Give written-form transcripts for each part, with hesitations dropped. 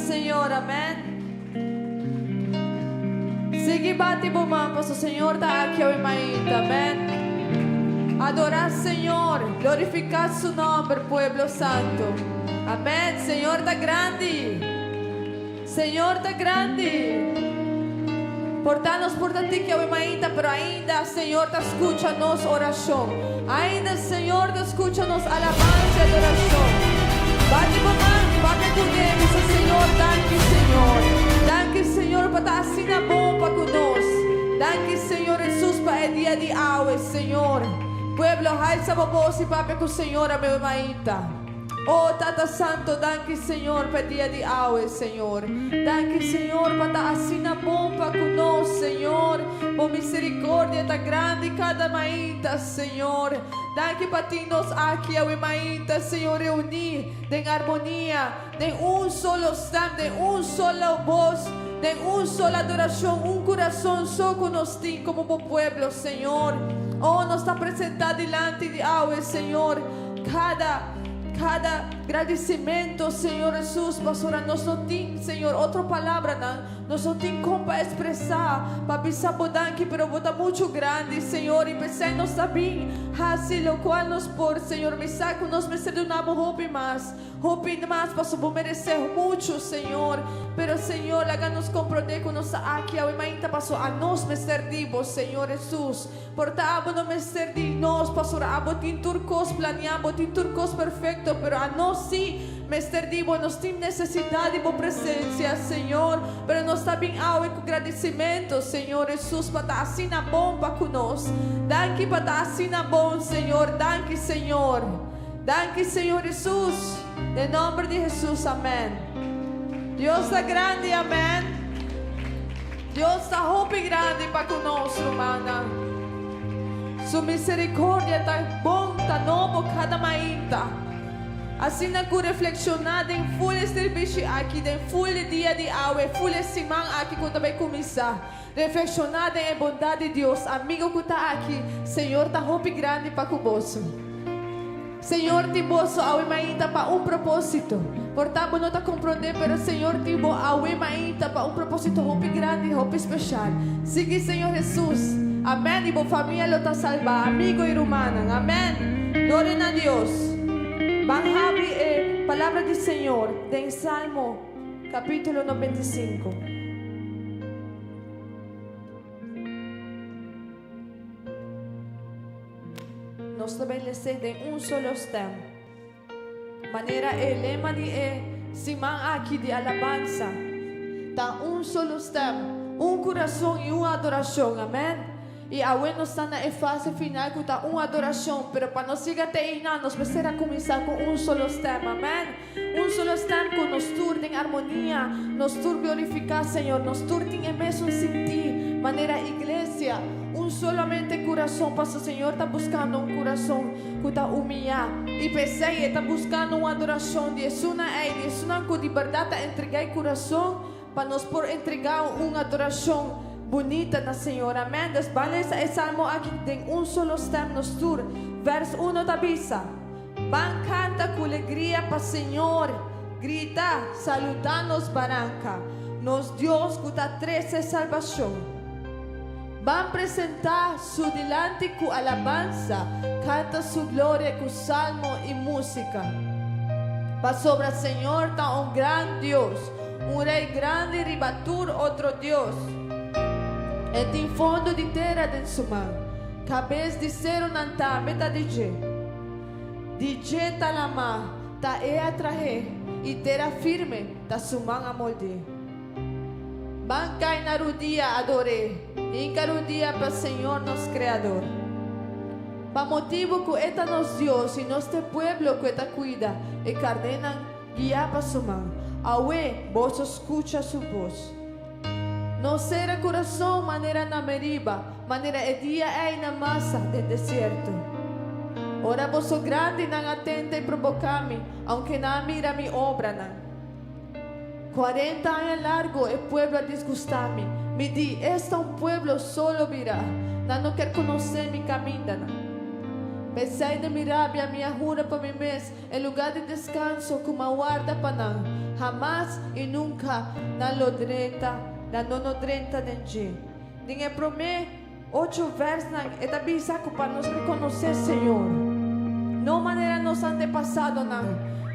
Señor, amèn. Sigui bati bo man paso Señor ta aki awe mainta, amèn. Adorá Señor, glorifiká su nòmber, pueblo santu. Amèn, Señor ta grandi. Señor ta grandi. Por ta nos por ta tiki awe mainta, pero ainda Señor ta scucha nos oracion. Ainda Señor ta scucha nos alabansa y adoracion. Bati bo man, papia cu ne, bisa Señor, danki Señor. Danki Señor pa ta asina bon pa cu nos. Danki Señor Jesus pa e dia di awe, Señor. Pueblo, halsa bo bos y papia cu Señor awe mainta. Oh Tata Santo danki Señor pa e dia di awe Señor. Danki Señor pa ta asina bon pa cu nos Señor. Bo misericordia ta grandi cada mainta Señor. Danki pa tin nos aki awe mainta Señor reuni den armonia den un solo stem den un solo bos den un solo adoracion un curason so cu nos tin como bo pueblo Señor. Oh nos ta presenta dilanti di awe Señor. Kada, kada gradisimentu, Señor Hesus, pasobra nos no tin, Señor, otro palabranan, nos no tin kon pa ekspresá, pa bisa Bo danki, pero Bo ta muchu grandi, Señor, i p'esei nos ta bin hasi lokual nos por, Señor. Mi sa ku nos mester duna Bo hopi mas, hopi mas, pasobra Bo meresé muchu, Señor. Pero, Señor, laga nos komprondé ku nos ta aki awe mainta pasobra anos mester di Bo, Señor Hesus. Por ta abo no mester di nos, pasobra abo tin tur kos planiá, bo tin tur kos perfekto, pero anos sí mester di bo, nos tin nesesidat di bo presensia, Señor. Pero nos ta bin awe ku gradisimentu, Señor Hesus, pa ta asina bon pa ku nos. Danki pa ta asina bon, Señor. Danki, Señor. Danki, Señor Hesus. Den nòmber di Hesus, amèn. Dios ta grandi, amèn. Dios ta hopi grandi pa ku nos, rumannan. Su misericordia ta bon, ta nobo kada mainta. Asina ku reflekshoná den ful e sirbishi aki, den ful e dia di awe, ful e siman aki ku ta bai kuminsá. Reflekshoná den e bondat di Dios. Amigo ku ta aki, Señor ta hopi grandi pa ku boso. Señor tin boso awe mainta pa un propósito. Por ta bo no ta komprondé, pero Señor tin bo awe mainta pa un propósito hopi grandi i hopi speshal. Sigui Señor Hesus. Amèn i bo famia lo ta salbá, amigo i rumannan. Amèn. Gloria na Dios. Ban habri e Palabra di Señor den Salmo capítulo 95. Nos ta bay les'é den un solo stem. Manera e lema di e siman aki di alabansa ta un solo stem, un curason y un adoracion. Amen. Y awe nos ta na e fase final cu ta un adoracion, pero pa nos yega te einan nos mester a cuminsa cu un solo stem. Amen. Un solo stem cu nos tur den armonia, nos tur glorifica Señor, nos tur tin e mesun sinti, manera iglesia, un solamente curason, paso Señor ta buscando un curason cu ta humiya, y p'esey e ta buscando un adoracion di esunnan ey, di esunnan cu di berdad ta entrega e curason pa nos por entrega un adoracion bunita na Señor. Amen. Dus ban lesa e salmo aki den un solo stem nos tur. Vers uno ta bisa. Ban kanta ku legria pa Señor, grita, saludá nos baranka, nos Dios ku ta trese salbashon. Ban presentá Su dilanti ku alabansa, kanta Su gloria ku salmo i músika. Pasobra Señor ta un gran Dios, un Rei grandi riba tur otro dios. E tin fondo di tera den Su man, kabes di serunan tambe ta di dje. Di dje ta lamá, ta e a trah'é, i tera firme ta su man a mold'é. Ban kai na rudia ador'é, hinka rudia pa Señor nos Kreador. Pa motibu ku e ta nos Dios i nos ta e pueblo ku e ta kuida, e karnénan guiá pa su man. Awe boso skucha su bos. No sera kurason manera na Meriba, manera e dia ei na Masa den desierto. Ora boso grandinan a tenta i proboká mi, aunke nan a mira mi obranan. Kuarenta aña largu e pueblo a disgustá mi. Mi di, Esta un pueblo solo birá, nan no kier konosé mi kamindanan. P'esei den mi rabia mi a hura pa mi mes, e lugá di deskanso ku m'a warda pa nan, hamas i nunka nan lo drenta, nan no no drenta den dje. Den e promé ocho vèrsnan e ta bisa ku pa nos rekonosé Señor, no manera nos antepasadonan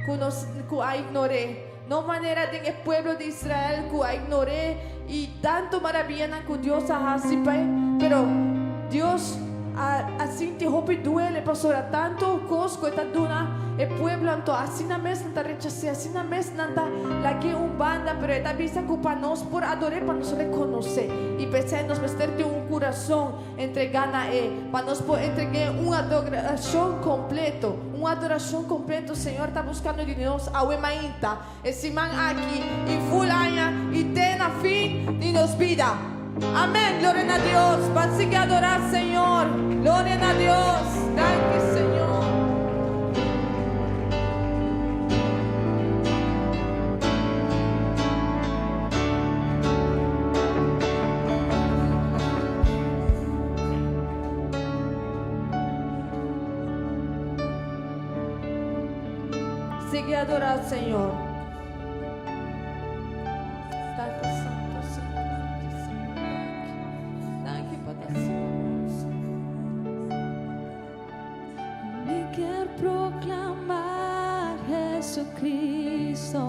ku nos ku a ignor'é, no manera den e pueblo di Israel ku a ignor'é i tantu maravianan ku Dios a hasi p'e, pero Dios a a sinti hopi duele pasobra tantu kos ku e ta duna e pueblo anto asina mes nan ta rechas'é, asina mes nan ta lag'é un banda, pero e ta bisa ku pa nos por ador'é pa nos rekonos'é i p'esei nos mester tin un kurason entregá na e, pa nos por entreg'é un adorashon kompleto, un adorashon kompleto Señor ta buskando di nos awe mainta, e siman aki i ful aña i te na fin di nos bida. Amen, gloria na Dios. Ban sigui adorá Señor. Gloria na Dios. Danki Señor. Sigui adorá Señor. Tata Santo, Señor, danki, Señor, danki. Danki pa ta asina, Señor. Mi kier proclamar Jesucristo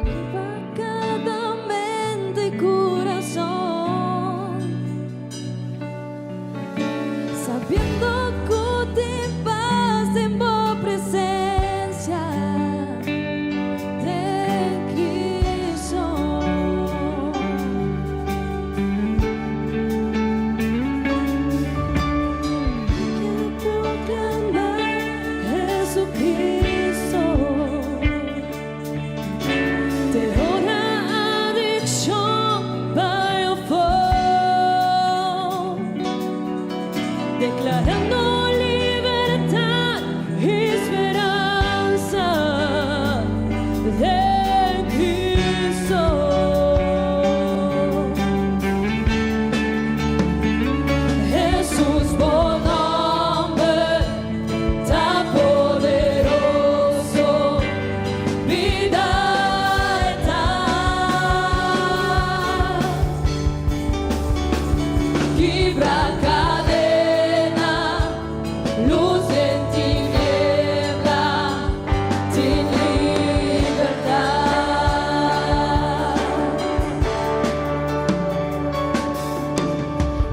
riba cada mente y corazón, sabiendo cu tin paz den bo presencia den Cristo. Mi kier proclamar Jesucristo. Teror, adiccion, bay afo, declarando libertad y speransa den Cristo. Jesus, bo nomber ta poderoso, bida ta. Kibra cadena, luz den tiniebla, tin libertad.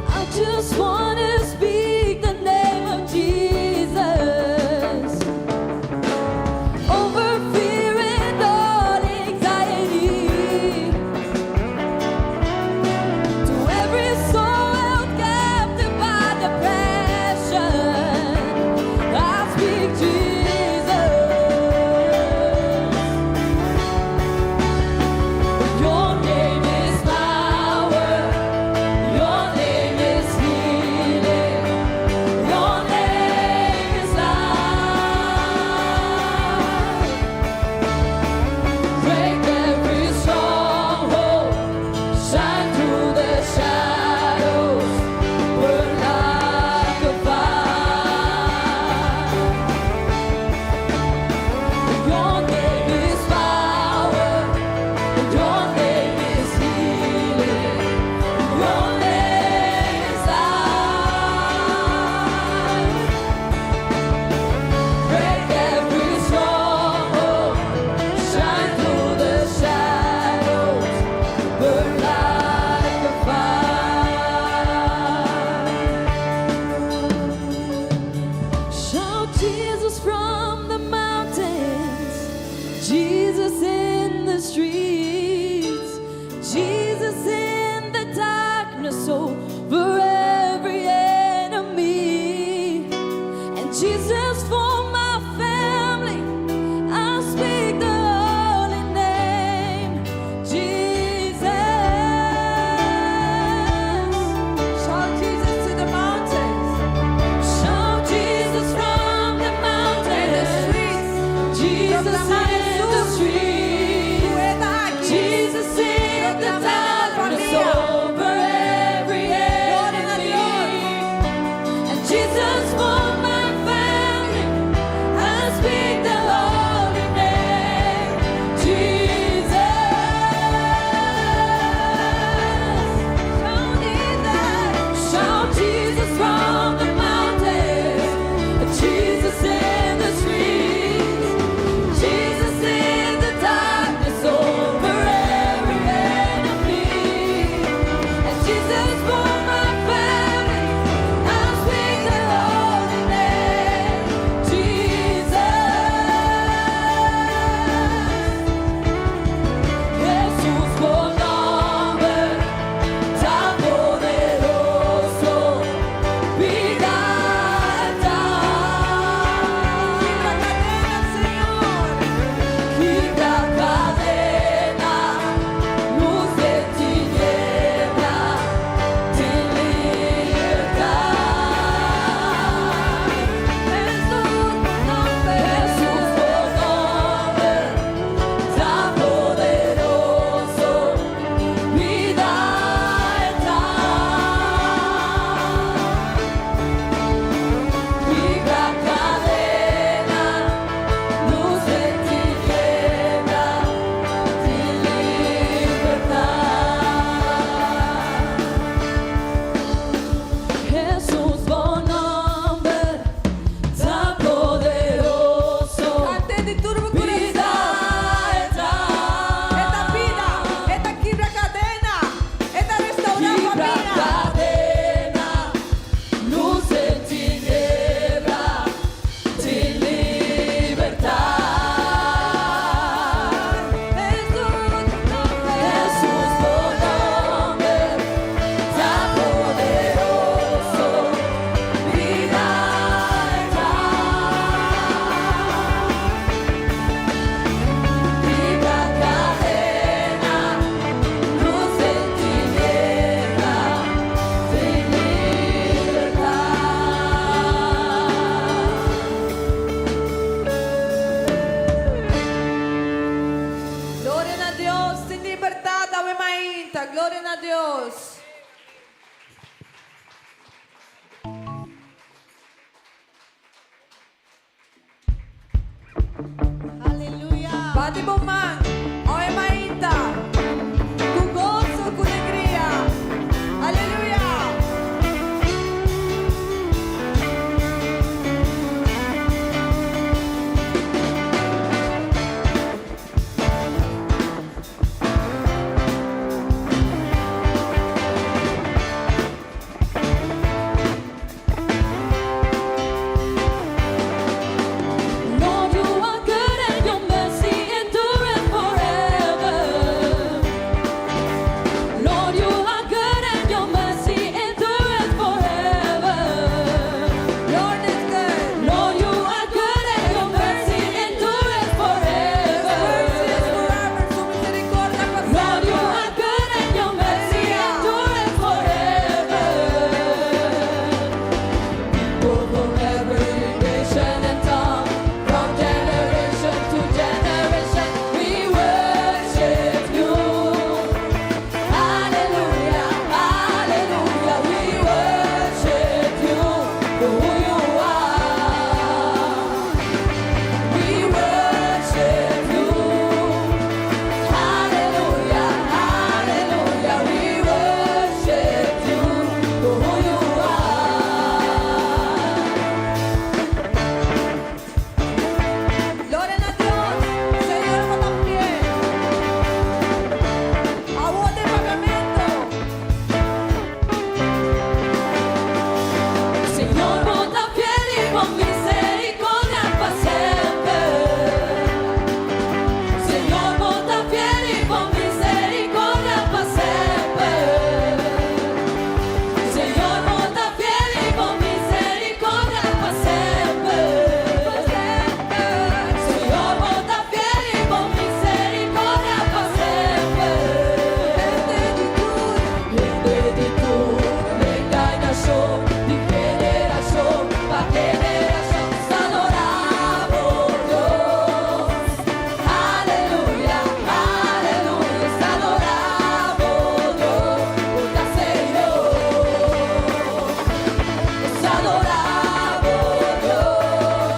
I just wanna speak the name of Jesus over fear and all anxiety. To every soul held captive by depression, I speak Jesus. Your name is power. Your name is healing. Your name is life. Break every stronghold. Shine through the shadows. Burn like a fire. Your name is power. Your name is healing. Your name is life. Break every stronghold. Shine through the shadows. Burn like a fire. Shout Jesus from the mountains, Jesus in the streets, Jesus in the darkness over every enemy, and Jesus for my family. I speak the holy name, Jesus. Shout Jesus to the mountains, Shout Jesus from the in the mountains, streets. Jesus in the streets, Ku ta aki. Jesus in the Proclama darkness familia. over every Gloria na enemy, Dios. Bati bo man. Awe mainta. Ku goso, ku alegria. Aleluya. Lord, you are good and your mercy endureth forever. Lord, you are good and your mercy endureth forever. Lord is good. Lord, you are good and your mercy endureth His mercy is forever. forever. Su miserikòrdia pa Lord, you semper. are good and your mercy endureth forever. People from every nation and tongue, from generation to generation, we worship you. Hallelujah, hallelujah, we worship you for who you are. We worship you. Hallelujah, hallelujah, we worship you for who you are. Gloria na Dios. Señor, bo ta fiel. Awor den Papiamento. Señor, bo ta fiel i bo miserikòrdia pa semper. Señor, bo ta fiel i bo miserikòrdia pa semper. Señor, bo ta fiel i bo miserikòrdia pa semper. Señor, bo ta fiel i bo miserikòrdia pa semper. Hende di tur. Hende di tur lenga i nashon, di generashon pa generashon, adorá Dios. Aleluya, aleluya, adorá Dios, bo ta Señor. Adorá Dios.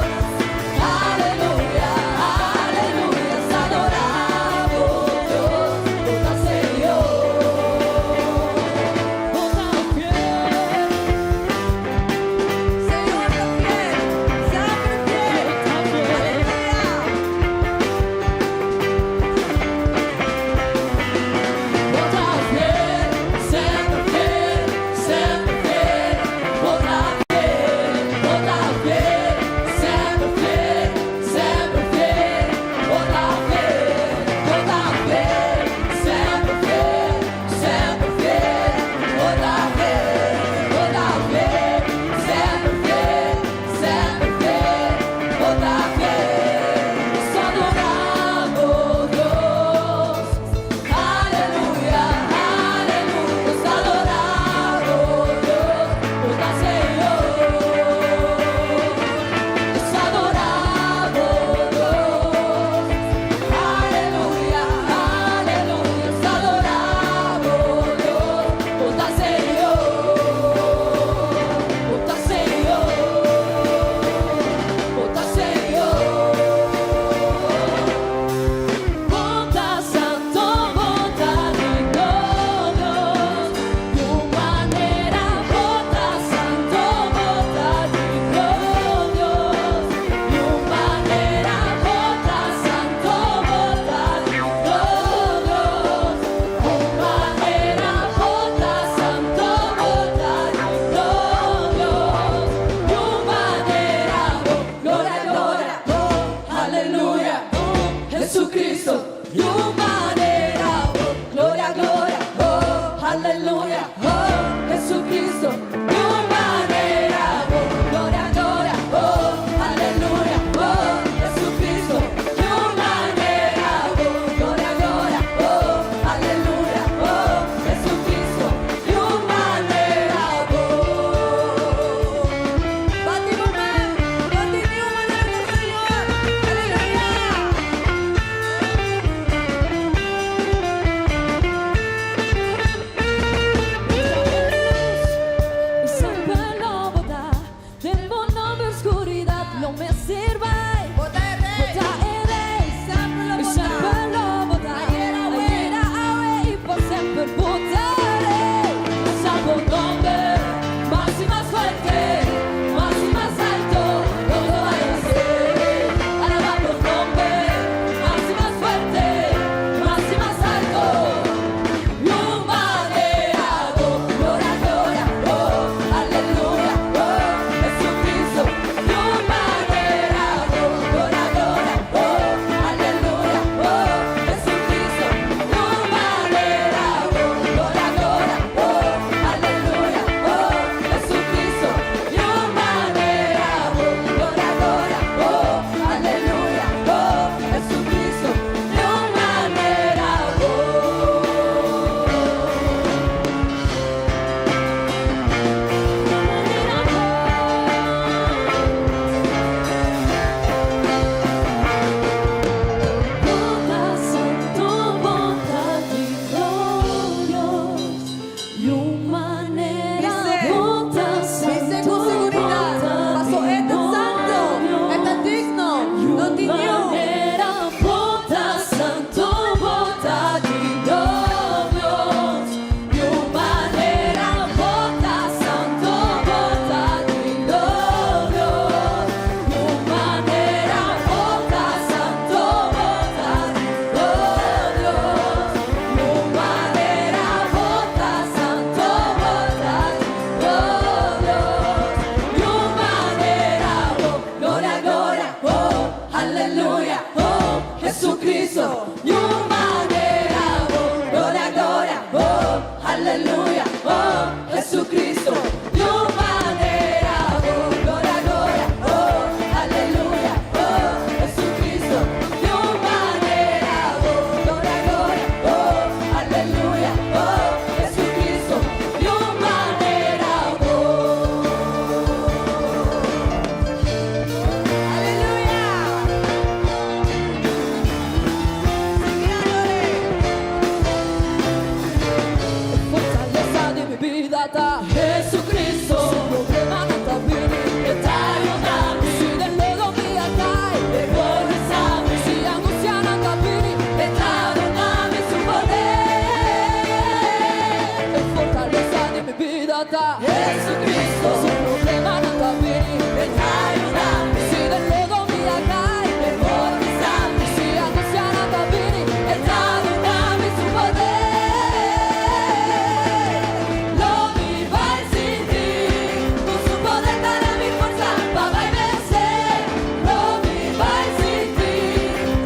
Aleluya, aleluya, adorá Dios, bo ta Señor. Bo ta fiel. Señor ta fiel. Semper fiel. Aleluya. Bo ta fiel, semper fiel, semper fiel. Bo ta fiel, bo ta fiel, semper fiel, semper fiel. Bo ta fiel, bo ta fiel, semper fiel, semper fiel. Bo ta fiel, bo ta fiel, semper fiel, semper fiel. Bo ta fiel. Adorá Dios. Aleluya, aleluya, adorá Dios, bo ta Señor. Adorá Dios. Aleluya, aleluya, adorá Dios, bo ta Señor. Bo ta Señor. Bo ta Señor. Bo ta santu, bo ta digno, Dios. Di un manera, bo ta santu, bo ta digno, Dios. Di un manera, bo ta santu, bo ta digno, Dios. Un manera, bo ta santu, bo ta digno, Dios. Di un manera, gloria, gloria, oh, aleluya, oh, Jesucristo. Di un manera, oh, gloria, gloria, oh, aleluya, oh, Jesucristo. Di un manera, oh, gloria, gloria, oh, aleluya, oh, Jesucristo. Di un manera, oh, gloria, gloria, oh, aleluya, oh, Jesucristo. Di un manera, oh. Bati bo man. No tin niun manera, Señor. Aleluya. gloria, oh, Jesucristo, niun manera bo. Gloria, gloria, oh, aleluya, oh, Jesucristo, niun manera bo. Gloria, gloria, oh, aleluya, oh, Jesucristo, niun manera bo. Gloria, gloria, oh, aleluya, oh, Jesucristo, niun manera bo. Aleluya! Sigui ador'é. Fortalesa di mi bida ta Jesucristo. Si problema nan ta bini, E ta yuda mi. Si den lodo mi a kai, E por hisa mi. Si angustia nan ta bini, E ta duna mi su poder. E fortalesa di mi bida ta Jesucristo. Si problema nan ta bini, E ta yuda mi. Si den lodo mi a kai, E por hisa mi. Si angustia nan ta bini, E ta duna mi su poder. Lo mi bai sinti, ku su poder ta na mi forsa, pa bai vense. Lo mi bai sinti,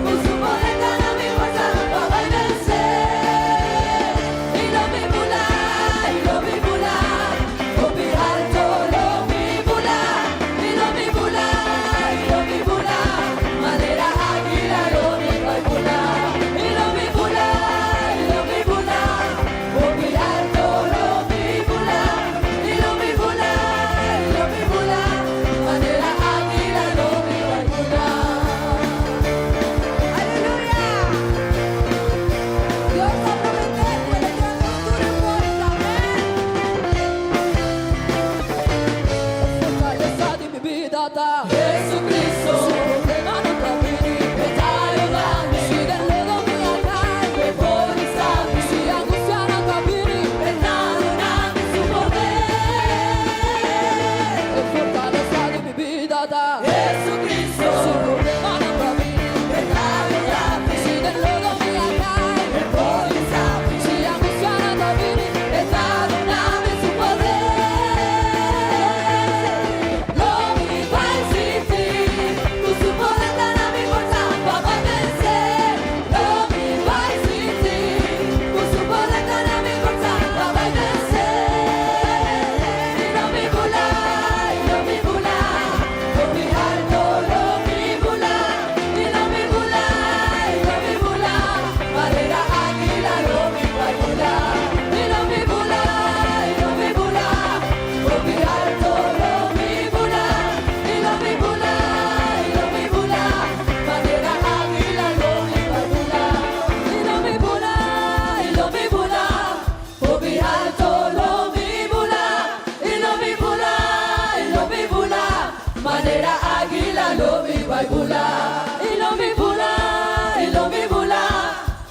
ku su poder ta na mi forsa, pa bai vense. I lo mi bula, i lo mi bula, hopi alto lo mi bula. I lo mi bula, i lo mi bula, manera águila lo mi bai bula. I lo mi bula, i lo mi bula, hopi alto lo mi bula. I lo mi bula, i lo mi bula, manera águila lo mi bai bula. Aleluya! Dios a prometé ku E lo duna nos tur forsa. Amèn. Fortalesa di mi bida ta Jesucristo. Si problema nan ta bini, E ta yuda mi. Si den lodo mi a kai, E por hisa mi. Si angustia nan ta bini, E ta duna mi su poder. E fortalesa di mi bida ta Jesucristo. Si problema nan ta bini, E ta yuda mi. Si den lodo mi a kai, E por hisa mi. Si angustia nan ta bini, E ta duna mi su poder. Lo mi bai sinti, ku su poder ta na mi forsa, pa bai vense. Lo mi bai sinti, ku su poder ta na mi forsa, pa bai vense. I lo mi bula, i lo mi bula, hopi alto lo mi bula. I lo mi bula, i lo mi bula, manera águila lo mi bai bula. I lo mi bula, i lo mi bula, hopi alto lo mi bula. I lo mi bula, i lo mi bula, manera águila lo mi bai bula. I lo mi bula, i lo mi bula, hopi alto lo mi bula. I lo mi bula, i lo mi bula, manera águila lo mi bai bula. I lo mi bula, i lo mi bula,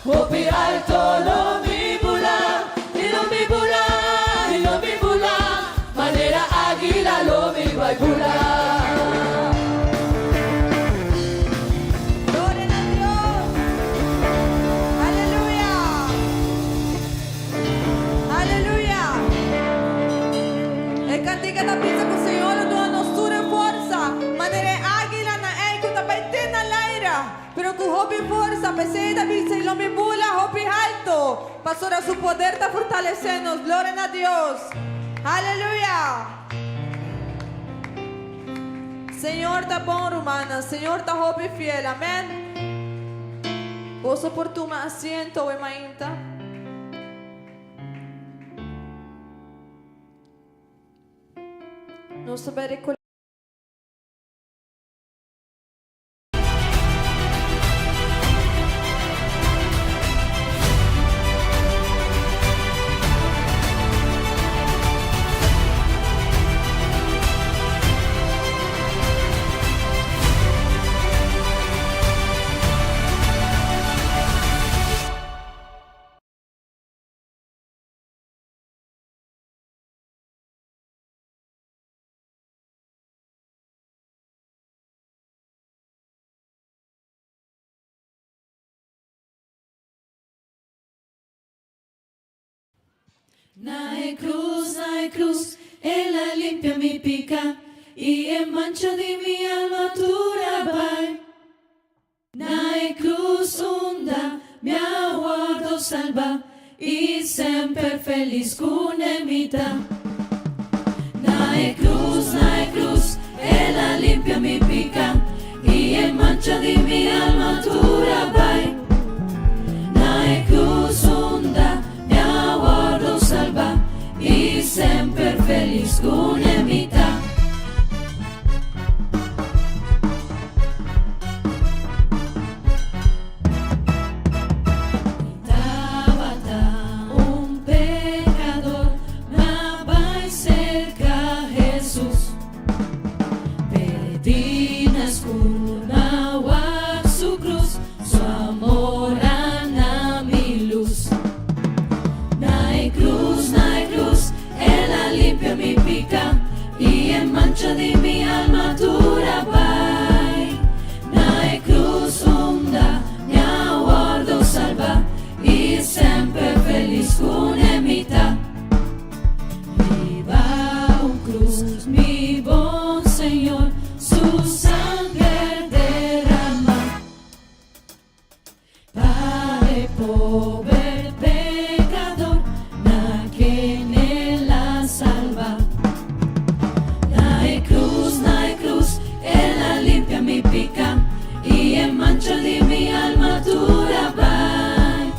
hopi alto lo mi bula. I lo mi bula, i lo mi bula, manera águila lo mi bai bula. Gloria na Dios. Aleluya. Aleluya. E kantika ta bisa ku Señor a duna nos tur forsa. Manera águila na ei ku ta bai te na laira. Pero ku hopi forsa, p'esei ta bisa lo mi bula hopi alto. Pasobra su poder ta fortalesé nos. Gloria na Dios. Aleluya. Señor ta bon, rumannan. Señor ta hopi fiel. Amèn. Boso por tuma asiento, awe mainta. Nos ta bai Na e krus, el a limpia mi piká i e mancha di mi alma tur a bai. Na e cruz unda mi a wordo salba y semper feliz cune mi ta. Na e cruz, na e cruz, el a limpia mi pica y e mancha di mi alma tur a bay. Na e cruz unda mi a wordo salba y semper feliz cune mi ta. Mi tabata un pecador, m'a bai cerca Jesus. Perdí na scur, m'a wak su cruz, su amor a na mi luz. Na e cruz, na e cruz, El a limpia mi pica y e mancha di mi alma tur a bai. Na e cruz unda mi a wordo salba y semper feliz cune mi ta. Riba un cruz mi bon Señor su sanger derama. Pa e pober pecador na ken el a salba. Na e cruz, na e cruz, el a limpia mi pica y e mancha di mi alma tur a bai.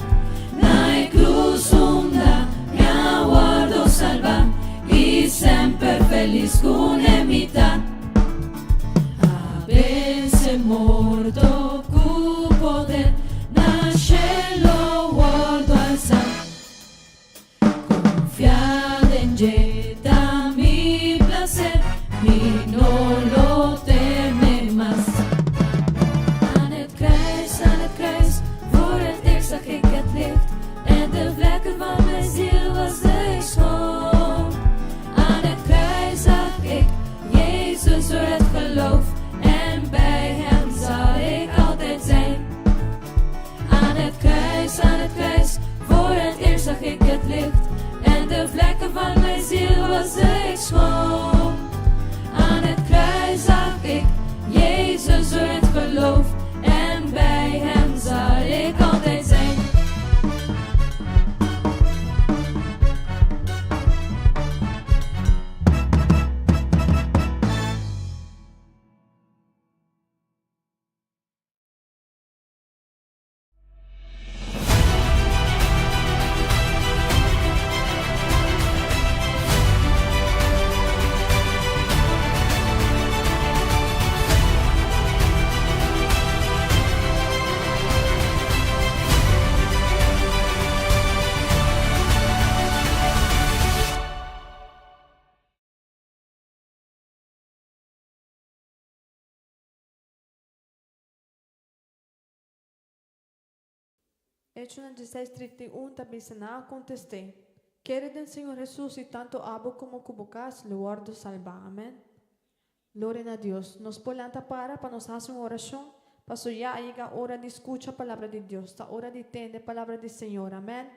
Na e cruz unda mi a wordo salba y semper feliz cune mi ta. A vence morto cu poder, na cielo wordo alza. Confia den dje ta mi placer, mi no lo teme mas. Aan het kruis, aan het kruis, voor het eerst zag ik het licht en de vlekken van mijn ziel waste ik schoon. Aan het kruis zag ik Jezus door het geloof en bij hem zal ik altijd zijn. Aan het kruis, aan het kruis, voor het eerst zag ik het licht en de vlekken van mijn ziel waste ik schoon. Aan het kruis zag ik Jezus door het geloof en bij hem zal ik altijd zijn. Echonan dieseis 31 ta bisa, Nan a kontest'é, Kere den Señor Hesus i tantu abo komo ku bo kas lo wòrdu salbá. Amèn. Gloria na Dios. Nos por lanta para pa nos hasi un orashon, paso ya a yega ora di skucha palabra di Dios. Ta ora di tende palabra di Señor. Amèn.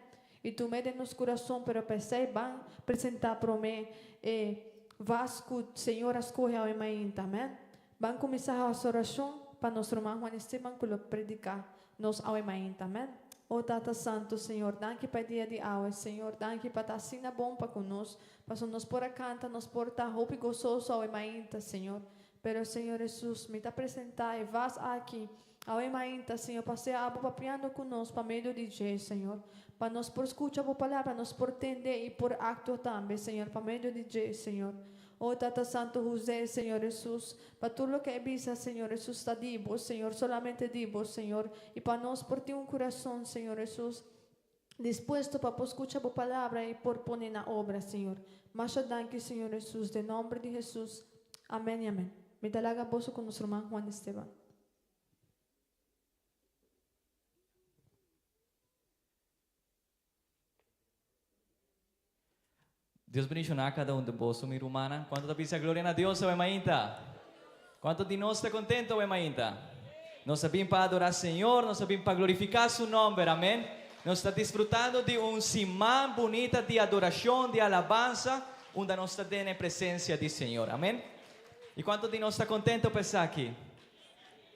I tum'é den nos kurason, pero p'esei ban presentá promé e vas ku Señor a skohe awe mainta. Amèn. Ban kuminsá hasi orashon pa nos ruman Juan Esteban ku lo prediká nos awe mainta. Amèn. O Tata Santu, Señor, danki pa e dia di awe. Señor, danki pa ta asina bon pa ku nos. Pasobra nos por a canta, nos por ta hopi gozoso awe mainta, Señor. Pero, Señor Jesus, mi ta presenta e vas aki awe mainta, Señor, pa sea Abo papiando cu nos pa medio di dje, Señor. Pa nos por scucha Bo palabra, nos por tende y por actua tambe, Señor, pa medio di dje, Señor. O Tata Santo, huz'é, Señor Jesus, pa tur loke e bisa, Señor Jesus, ta di Bo, Señor, solamente di Bo, Señor. Y pa nos por tin un curazon, Señor Jesus, Dispuesto pa por scucha bo palabra y por pone na obra, Señor. Masha danki, Señor Jesus, den nomber di Jesus. Amen y amen. Mi ta laga boso cu nos ruman Juan Esteban. Dios bendiciona cada un di boso mi rumannan. Cuanto ta bisa gloria na Dios awe mainta? Cuanto di nos ta contento awe mainta? Nos a bin pa adora Señor, nos a bin pa glorifica su nomber, amen. Nos ta disfrutando di un siman bunita di adoracion, di alabansa, unda nos ta den e presencia di Señor, amen. Y cuanto di nos ta contento pa esaki?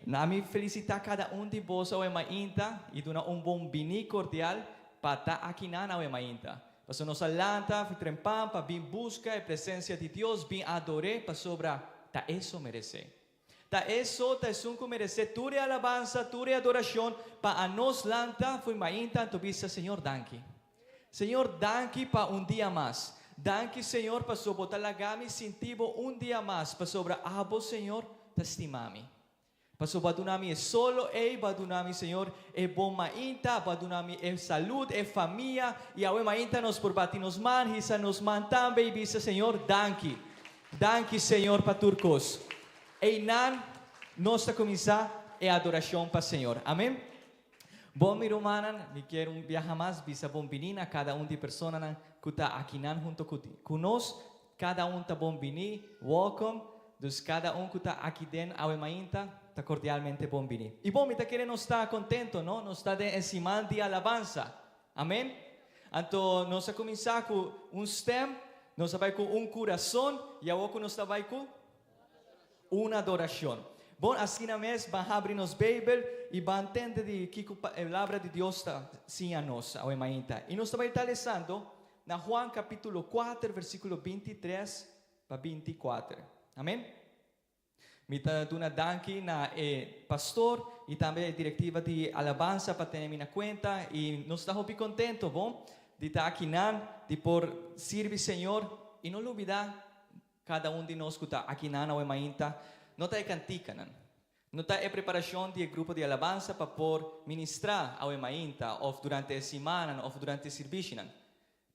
Na mi felisitá kada un di boso awe mainta i duna un bon biní kordial pa ta akinan awe mainta. Pasobra nos a lanta for trempan pa bin buska e presensia di Dios, bin ador'é pasobra ta E so meresé. Ta E so ta esun ku meresé tur e alabansa, tur e adorashon pa anos lanta for mainta anto bisa, Señor danki. Señor danki pa un dia mas. Danki Señor paso bo ta laga mi sinti bo un dia mas pasobra abo Señor ta stima mi. Paso bo a duna mi e solo ey, bo a duna mi Señor e bon mainta, bo a duna mi e salud, e famia y awe mainta nos por bati nos man, hisa nos man tambe y bisa Señor danki. Danki Señor pa tur cos. Eynan nos ta cuminsa e adoracion pa Señor. Amen. Bon mi rumannan, mi kier un biaha mas bisa bon bini na kada un di personanan ku ta akinan hunto ku nos. Kada un ta bon bini, welcome. Dus kada un ku ta aki den awe mainta ta kordialmente bon bini. I bon, mi ta kere nos ta kontento, no? Nos ta den e siman di alabansa. Amen? Anto nos a kuminsá ku un stèm, nos a bai ku un kurason, i awor ku nos ta bai ku? Un adorashon. Bon, asina mes ban habri nos Beibel i ban tende di kiko e Palabra di Dios ta siña nos awe mainta. I nos ta bai ta lesando na Juan kapítulo kuater versíkulo 23 pa 24. Amen. Mi ta duna danki na e pastor i tambe e direktiva di alabansa pa tene mi na kuenta i nos ta hopi kontento, bon, di ta akinan, di por sirbi Señor i no lubida Kada un di nos ku ta akinan awe mainta no ta e kantikanan, no ta e preparashon di e grupo di alabansa pa por ministrá awe mainta òf durante e simannan òf durante e sirbishinan.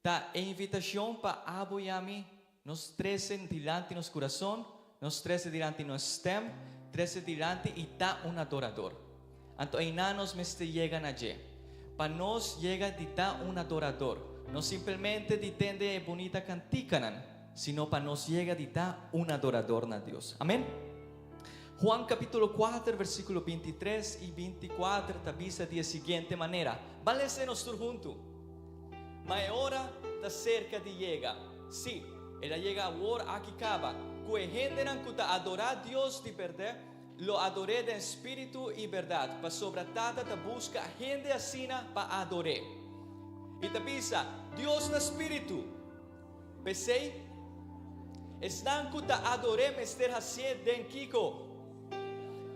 Ta e invitashon pa abo i ami nos trese dilanti nos kurason, nos trese dilanti nos stèm, trese dilanti i ta un adorador. Anto einan nos mester yega na dje. Pa nos yega di ta un adorador, no simpelmente di tende e bunita kantikanan, sino pa nos yega di ta un adorador na Dios. Amen? Juan capítulo 4, versículo 23 i 24 ta bisa di e siguiente manera. Ban lesa nos tur huntu. Ma e ora ta serka di yega. Sí, el a yega awor aki kaba, ku e hendenan ku ta adorá Dios di bèrdè lo ador'é den spiritu i bèrdat, pasobra Tata ta buska hende asina pa ador'é. I ta bisa, Dios ta spiritu. P'esei, esnan ku ta ador'é mester hasié den kiko?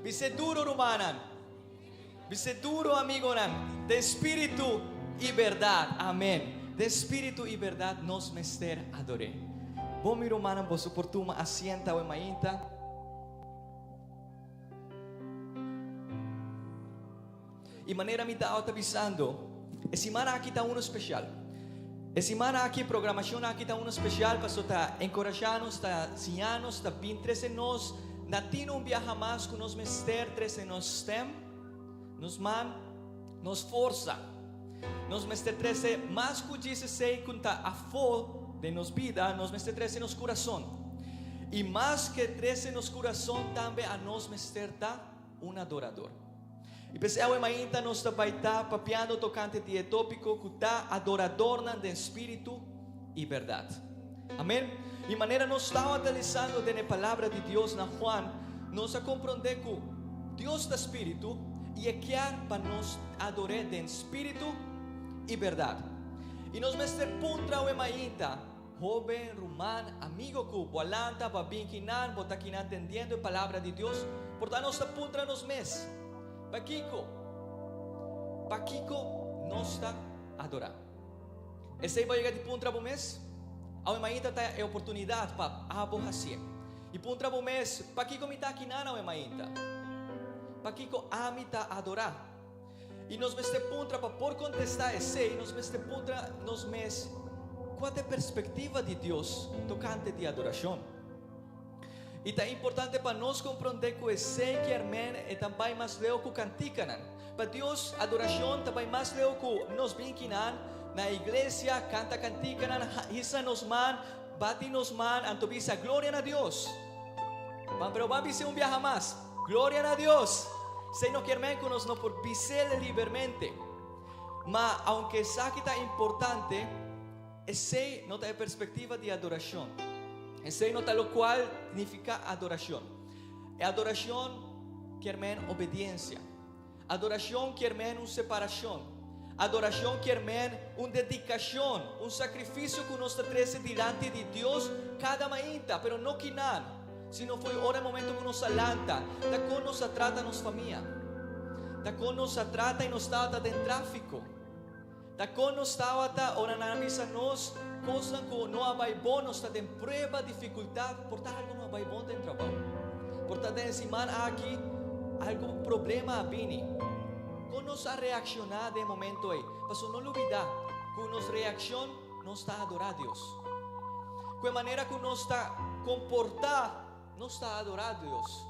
Bis'é duro, rumannan. Bis'é duro, amigonan. Den spiritu i bèrdat. Amen. Den spiritu i bèrdat nos mester ador'é. Bon, mi rumannan, boso por tuma asiento awe mainta. I manera mi ta ta bisando, e siman aki ta uno spesial. E siman aki, e programashon aki ta uno spesial paso ta enkorashá nos, ta siña nos, ta bin trese nos na tino un biaha mas ku nos mester trese nos stèm, nos man, nos forsa. Nos mester trese mas ku djis esei ku ta afó den nos bida, nos mester trese nos kurason. I mas ke trese nos kurason tambe anos mester ta un adorador. I p'esei awe mainta nos ta bai ta papiando tokante di e tópiko ku ta adoradornan den spiritu i bèrdat. Amen. I manera nos tabata lesando den e Palabra di Dios na Juan, nos a komprondé ku Dios ta spiritu i e kier pa nos ador'é den spiritu i bèrdat. I nos mester puntra awe mainta, Hoben, ruman, amigo ku bo a lanta, bo a bin kinan, bo ta kinan tendiendo e Palabra di Dios, por ta nos ta puntra nos mes, Pakiko? Pakiko nos ta adorá? Esei bo a yega di puntra bo mes? Awe mainta ta e oportunidat pa abo hasié. I puntra bo mes, Pakiko mi ta akinan awe mainta? Pakiko ami ta adorá? I nos mester puntra, pa por kontestá esei, nos mester puntra nos mes, Kua ta e perspektiva di Dios tokante di adorashon? I ta importante pa nos komprondé ku esei kier men e ta bai mas leu ku kantikanan. Pa Dios, adorashon ta bai mas leu ku nos bin kinan na iglesia, kanta kantikanan, hisa nos man, bati nos man, anto bisa, Gloria na Dios! Ban, pero ban bis'é un biaha mas, Gloria na Dios! Esei no kier men ku nos no por bis'el libermente. Ma aunke esaki ta importante, esei no ta e perspektiva di adorashon. Esei no ta lokual nifiká adorashon. E adorashon. kier men obediencia. Adoracion kier men un separacion. Adoracion kier men un dedicacion, un sacrificio cu nos ta trece dilanti di Dios cada mainta, pero no kinan, sino fo'i ora e momento cu nos a lanta, ta con nos a trata nos famia, ta con nos a trata y nos tabata den trafico, ta con nos tabata ora nan a bisa nos cosnan cu no a bay bon, nos ta den prueba, dificultad, por ta algo no a bay bon den trabao, por ta den e siman aki algun problema a bini. Con nos a reacciona den e momento ey? Pasobra no lubida cu nos reaccion nos ta adora Dios. Cu e manera cu nos ta comporta nos ta adora Dios.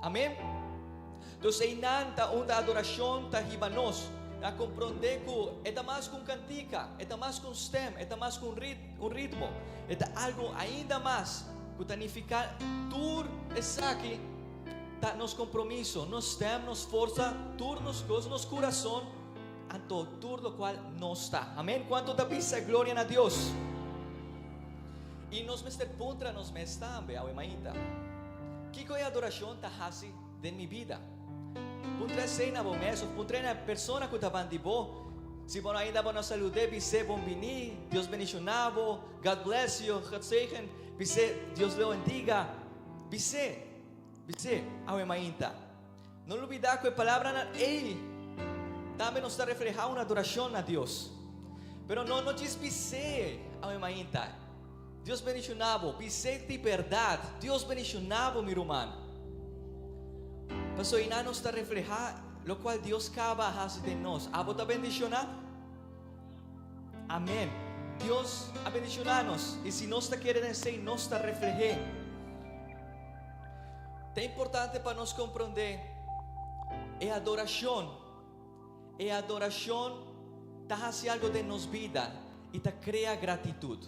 Amen? Entonces einan ta unda adoracion ta hiba nos na comprende cu e ta mas cu un cantica, e ta mas cu un stem, e ta mas cu un un ritmo. E ta algo ainda mas cu ta nifica tur esaki ta nos compromiso, nos stem, nos forsa, tur nos cos, nos curason, anto tur locual nos ta. Amen? Cuanto ta bisa gloria na Dios? Y nos mester puntra nos mes tambe, awe mainta, Kico e adoracion ta haci den mi bida? Puntra esey na bo mes of puntra na e persona cu ta bandi bo. Si bo no ainda bo no salud'é, bis'é bon bini, Dios bendiciona bo, God bless you, God zegen, bis'é Dios lo bendiga. Bis'é, bis'é, awe mainta. No lubida cu e palabranan ey tambe nos ta refleha un adoracion na Dios. Pero no no djis bis'é, awe mainta. Dios bendiciona bo. Bis'é di berdad. Dios bendiciona bo, mi ruman. Pasobra einan nos ta refleha locual Dios caba a haci den nos. Abo ta bendiciona? Amen. Dios a bendiciona nos. Y si nos ta kere den esey, nos ta refleh'é. Ta importante pa nos comprende e adoracion. E adoracion ta haci algo den nos bida y ta crea gratitud.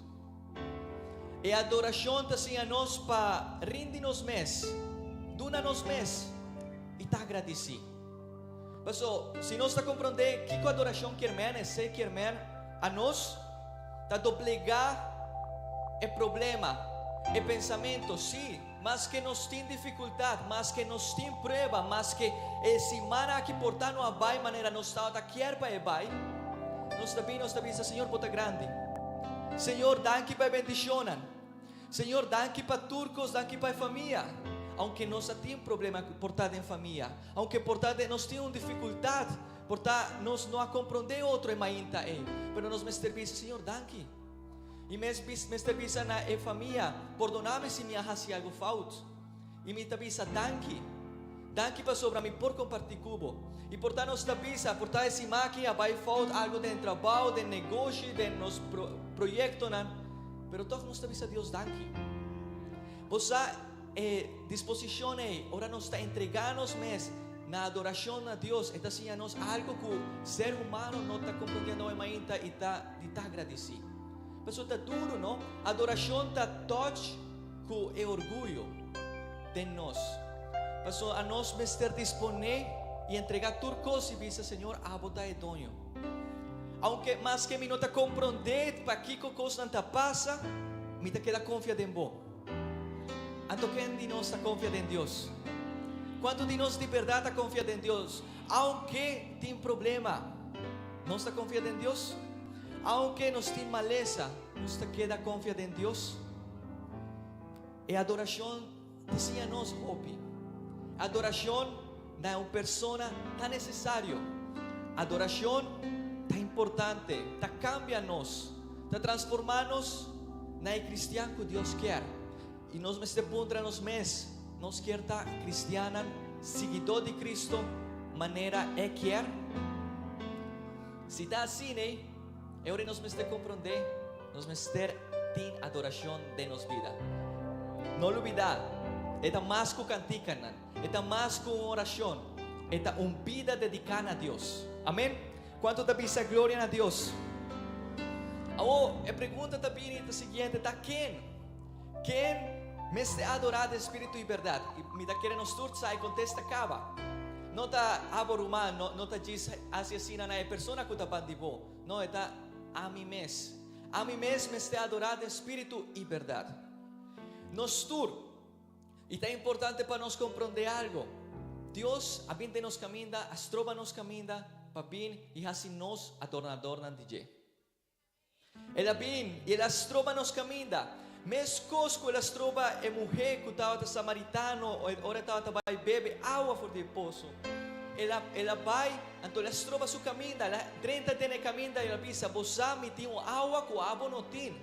E adoracion ta siña nos pa rindi nos mes, duna nos mes y ta agradeci. Paso, si nos ta comprende kico adoracion kier men, esey kier men a nos ta doblega e problema, e pensamento, si, maske nos tin dificultad, maske nos tin prueba, maske e simana aki por ta no a bay manera nos tabata kier pa e bay, nos ta bin nos ta bisa, Señor, bo ta grandi. Señor, danki pa e bendicionnan. Señor, danki pa tur cos, danki pa e famia. Aunke nos a tin problema por ta den famia, aunke por ta den nos tin un dificultad, por ta nos no a comprende otro e mainta ey, pero nos mester bisa, Señor, danki. Y mes mester bisa na e famia, pordona mi si mi a haci algo fout. Y mi ta bisa danki. Danki pasobra mi por comparti cu bo. Y por ta nos ta bisa, por ta e simaki a bay fout algo den trabao, den negoshi, den nos proyectonan, pero toch nos ta bisa Dios danki. Bo sa e disposicion ey, ora nos ta entrega nos mes na adoracion na Dios, e ta siña nos algo cu ser humano no ta comprondiendo awe mainta y ta di ta agradeci. Pasobra ta duro, no? Adoracion ta touch cu e orguyo den nos. Pasobra anos mester disponé y entrega tur cos y bisa, Señor, abo ta e doño. Aunke maske mi no ta comprende pakico cosnan ta pasa, mi ta keda confia den bo. Anto ken di nos ta confia den Dios? Cuanto di nos di berdad ta confia den Dios? Aunke tin problema, nos ta confia den Dios? Aunke nos tin malesa, nos ta keda confia den Dios? E adoracion ta siña nos hopi. Adoracion na un persona ta necesario. Adoracion ta importante, ta cambia nos, ta transforma nos na e cristian cu Dios kier. Y nos mester puntra nos mes, nos kier ta cristiannan siguidor di Cristo manera E kier? Si ta asina, e ora nos mester comprende, nos mester tin adoracion den nos bida. No lubida, e ta mas cu canticanan, e ta mas cu un oracion, e ta un bida dedica na Dios. Amen? Cuanto ta bisa gloria na Dios? Awor, e pregunta ta bini ta siguiente, ta ken? Ken mester adora den spiritu y berdad? Y mi ta kere nos tur sa e contesta caba. No ta abo ruman, no, no ta djis haci asina na e persona cu ta bandi bo. No, e ta ami mes. Ami mes mester adora den spiritu y berdad. Nos tur. Y ta importante pa nos comprende algo. Dios a bin den nos kaminda, a stroba nos kaminda pa bin i hasi nos adornadornan di dje. El a bin i el a stroba nos kaminda, meskos ku el a stroba e muhé ku tabata samaritano ora e tabata bai bebe awa for di e poso. El a el a bai, anto el a stroba su kaminda, el a drenta den e kaminda i el a bisa, Bo sa mi tin un awa ku abo no tin.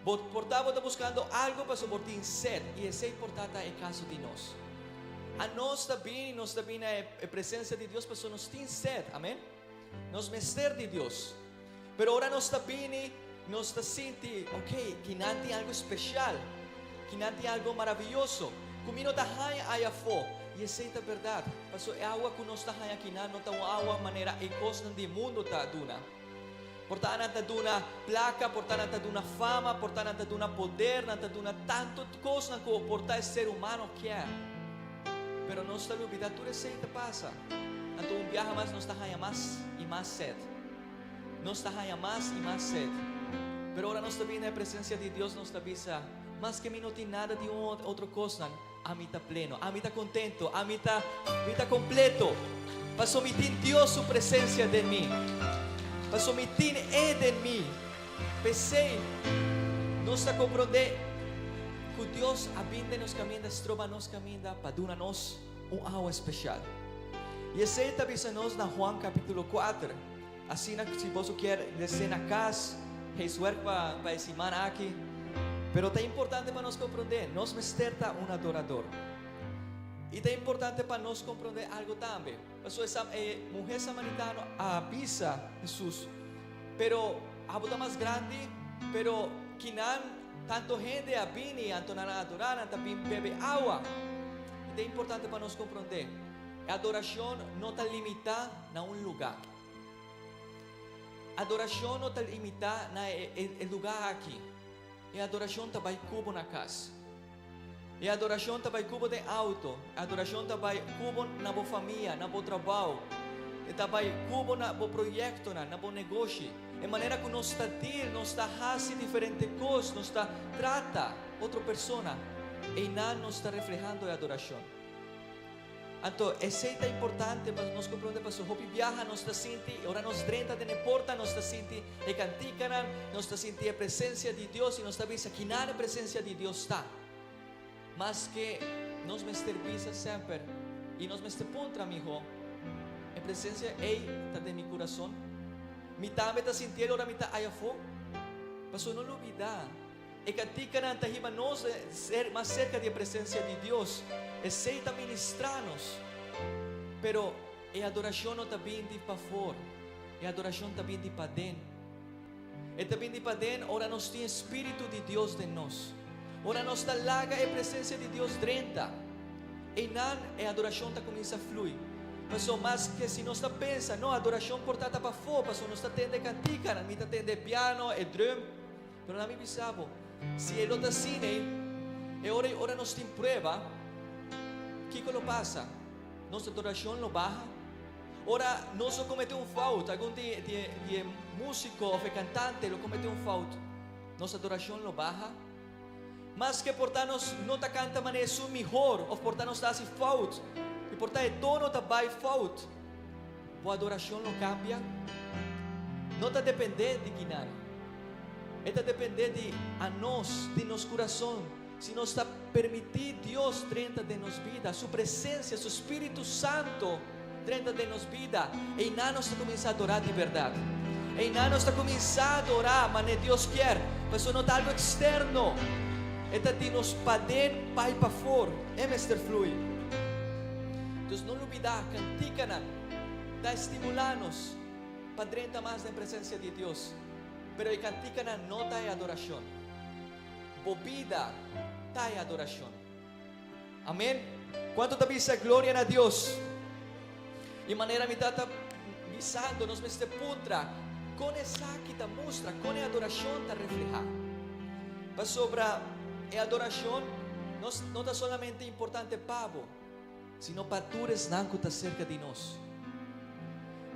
Bo por ta bo ta buskando algu pasobra bo tin set, i esei por ta ta e kaso di nos. Anos ta bini, nos ta bini na e presensia di Dios pasobra nos tin set. Amen. Nos mester di Dios. Pero ora nos ta bini, nos ta sinti, ok, kinan tin algu spesial, kinan tin algu maravioso, ku mi no ta haña aya afó. I esei ta bèrdat, pasobra e awa ku nos ta haña kinan no ta un awa manera e kosnan di mundu ta duna. Por ta nan ta duna plaka, por ta nan ta duna fama, por ta nan ta duna poder, nan ta duna tantu kosnan ku por ta e ser humano kier. Pero nos ta lubida tur esei ta pasa. Anto un biaha mas nos ta haña mas i mas sed. Nos ta haña mas i mas sed. Pero ora nos ta bini na e presensia di Dios nos ta bisa, Maske mi no tin nada di un otro kosnan, Ami ta pleno, ami ta contento, ami ta, mi ta completo, paso mi tin Dios su presencia den mi, paso mi tin E den mi. P'esey nos ta comprende cu Dios a bin den nos caminda, stroba nos caminda pa duna nos un awa especial. Y esey ta bisa nos na Juan capitulo cuater. Asina si boso kier lese na cas, huiswerk pa pa e siman aki. Pero ta importante pa nos comprende, nos mester ta un adorador. Y ta importante pa nos comprende algo tambe. Pasobra e sam e muher samaritano a bisa Jesus, Pero abo ta mas grandi, pero kinan tanto hende a bini anto nan a adora, nan ta bin bebe awa. Y ta importante pa nos comprende, e adoracion no ta limita na un lugá. Adorashon no ta limitá na e lugá aki. E adorashon ta bai ku bo na kas. E adorashon ta bai ku bo den auto. E adorashon ta bai ku bo na bo famia, na bo trabou. E ta bai ku bo na bo proyektonan, na bo negoshi. E manera ku nos ta deal, nos ta hasi diferente kos, nos ta trata otro persona, einan nos ta reflehando e adorashon. Anto, esei ta importante pa nos comprende pasobra hopi biaha nos ta sinti, ora nos drenta den e porta nos ta sinti e cantikanan, nos ta sinti e presencia di Dios y nos ta bisa kinan e presencia di Dios ta. Maske nos mester bisa semper y nos mester puntra miho, e presencia ei ta den mi curason? Mi tambe ta sintiel ora mi ta ayafó? Pasobra no lubida. E kantikanan ta hiba nos ser mas serka di e presensia di Dios. Esei ta ministrá nos. Pero e adorashon no ta bin di pafor, e adorashon ta bin di paden. E ta bin di paden ora nos tin e spiritu di Dios den nos. Ora nos ta laga e presensia di Dios drenta, einan e adorashon ta kuminsá flui. Pasobra maske si nos ta pensa, no, adorashon por ta ta pafó, pasobra nos ta tende e kantikanan, mi ta tende e piano, e drum. Pero na mi bisa bo, si e lo ta asina ei, e ora ei ora nos tin prueba, kiko lo pasa? Nos adorashon lo baha? Ora nos lo komete un fout, algun di di di e músiko òf e kantante lo komete un fout, nos adorashon lo baha? Maske por ta nos no ta kanta manera esun mihor òf por ta nos ta hasi fout i por ta e tono ta bai fout, bo adorashon lo kambia? No ta dependé di kinan. E ta dependé di anos, di nos kurason, si nos ta permití Dios drenta den nos bida, Su presensia, Su Spiritu Santu drenta den nos bida. Einan nos ta kuminsá adorá di bèrdat. Einan nos ta kuminsá adorá manera Dios kier, pasobra no ta algu eksterno, e ta di nos paden bai pafor, e mester flui. Dus no lubidá, kantikanan ta estimulá nos pa drenta mas den presensia di Dios. Pero e kantikanan no ta e adorashon. Bo bida ta e adorashon. Amen. Kuantu ta bisa gloria na Dios? I manera mi tata bisando, nos mester puntra, kon esaki ta mustra, kon e adorashon ta reflehá? Pasobra e adorashon no ta solamente importante pa bo, sino pa tur esnan ku ta serka di nos.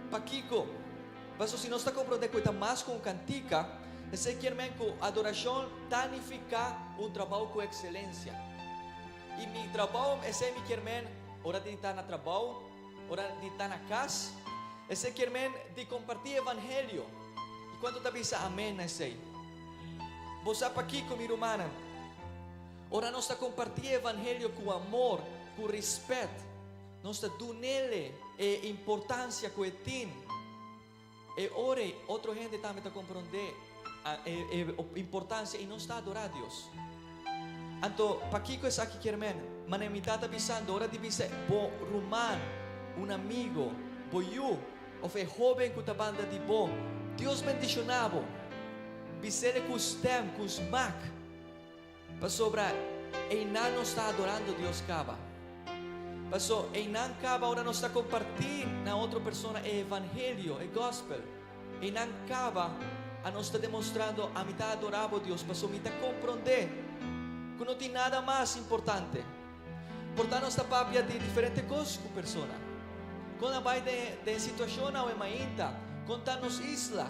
Pakiko? Paso si nos ta komprondé ku e ta mas ku un kantika, esei kier men ku adorashon ta nifiká un trabou ku ekselensia. I mi trabou, esei mi kier men. Ora di ta na trabou, ora di ta na kas. Esei kier men di kompartí evangelio. I kuantu ta bisa amen na esei? Bo sa pakiko, mi rumannan? Ora nos ta kompartí e evangelio ku amor, ku rispèt, nos ta dun'ele e importansia ku e tin. E ora ei otro hende tambe ta komprondé e importansia i nos ta adorá Dios. Anto, pakiko esaki kier men? Manera mi tata bisando, ora di bisa bo ruman, un amigo, bo yu òf e hóben ku ta banda di bo, Dios bendishoná bo. Bis'el ku stèm, ku smak. Pasobra einan nos ta adorando Dios kaba. Paso einan kaba ora nos ta kompartí na otro persona e evangelio, e gospel. Einan kaba a nos ta demostrando ami ta adorá bo Dios paso mi ta komprondé ku no tin nada mas importante. Por ta nos ta papia di diferente kos ku persona. Kon a bai den den situashon awe mainta, kon ta nos isla,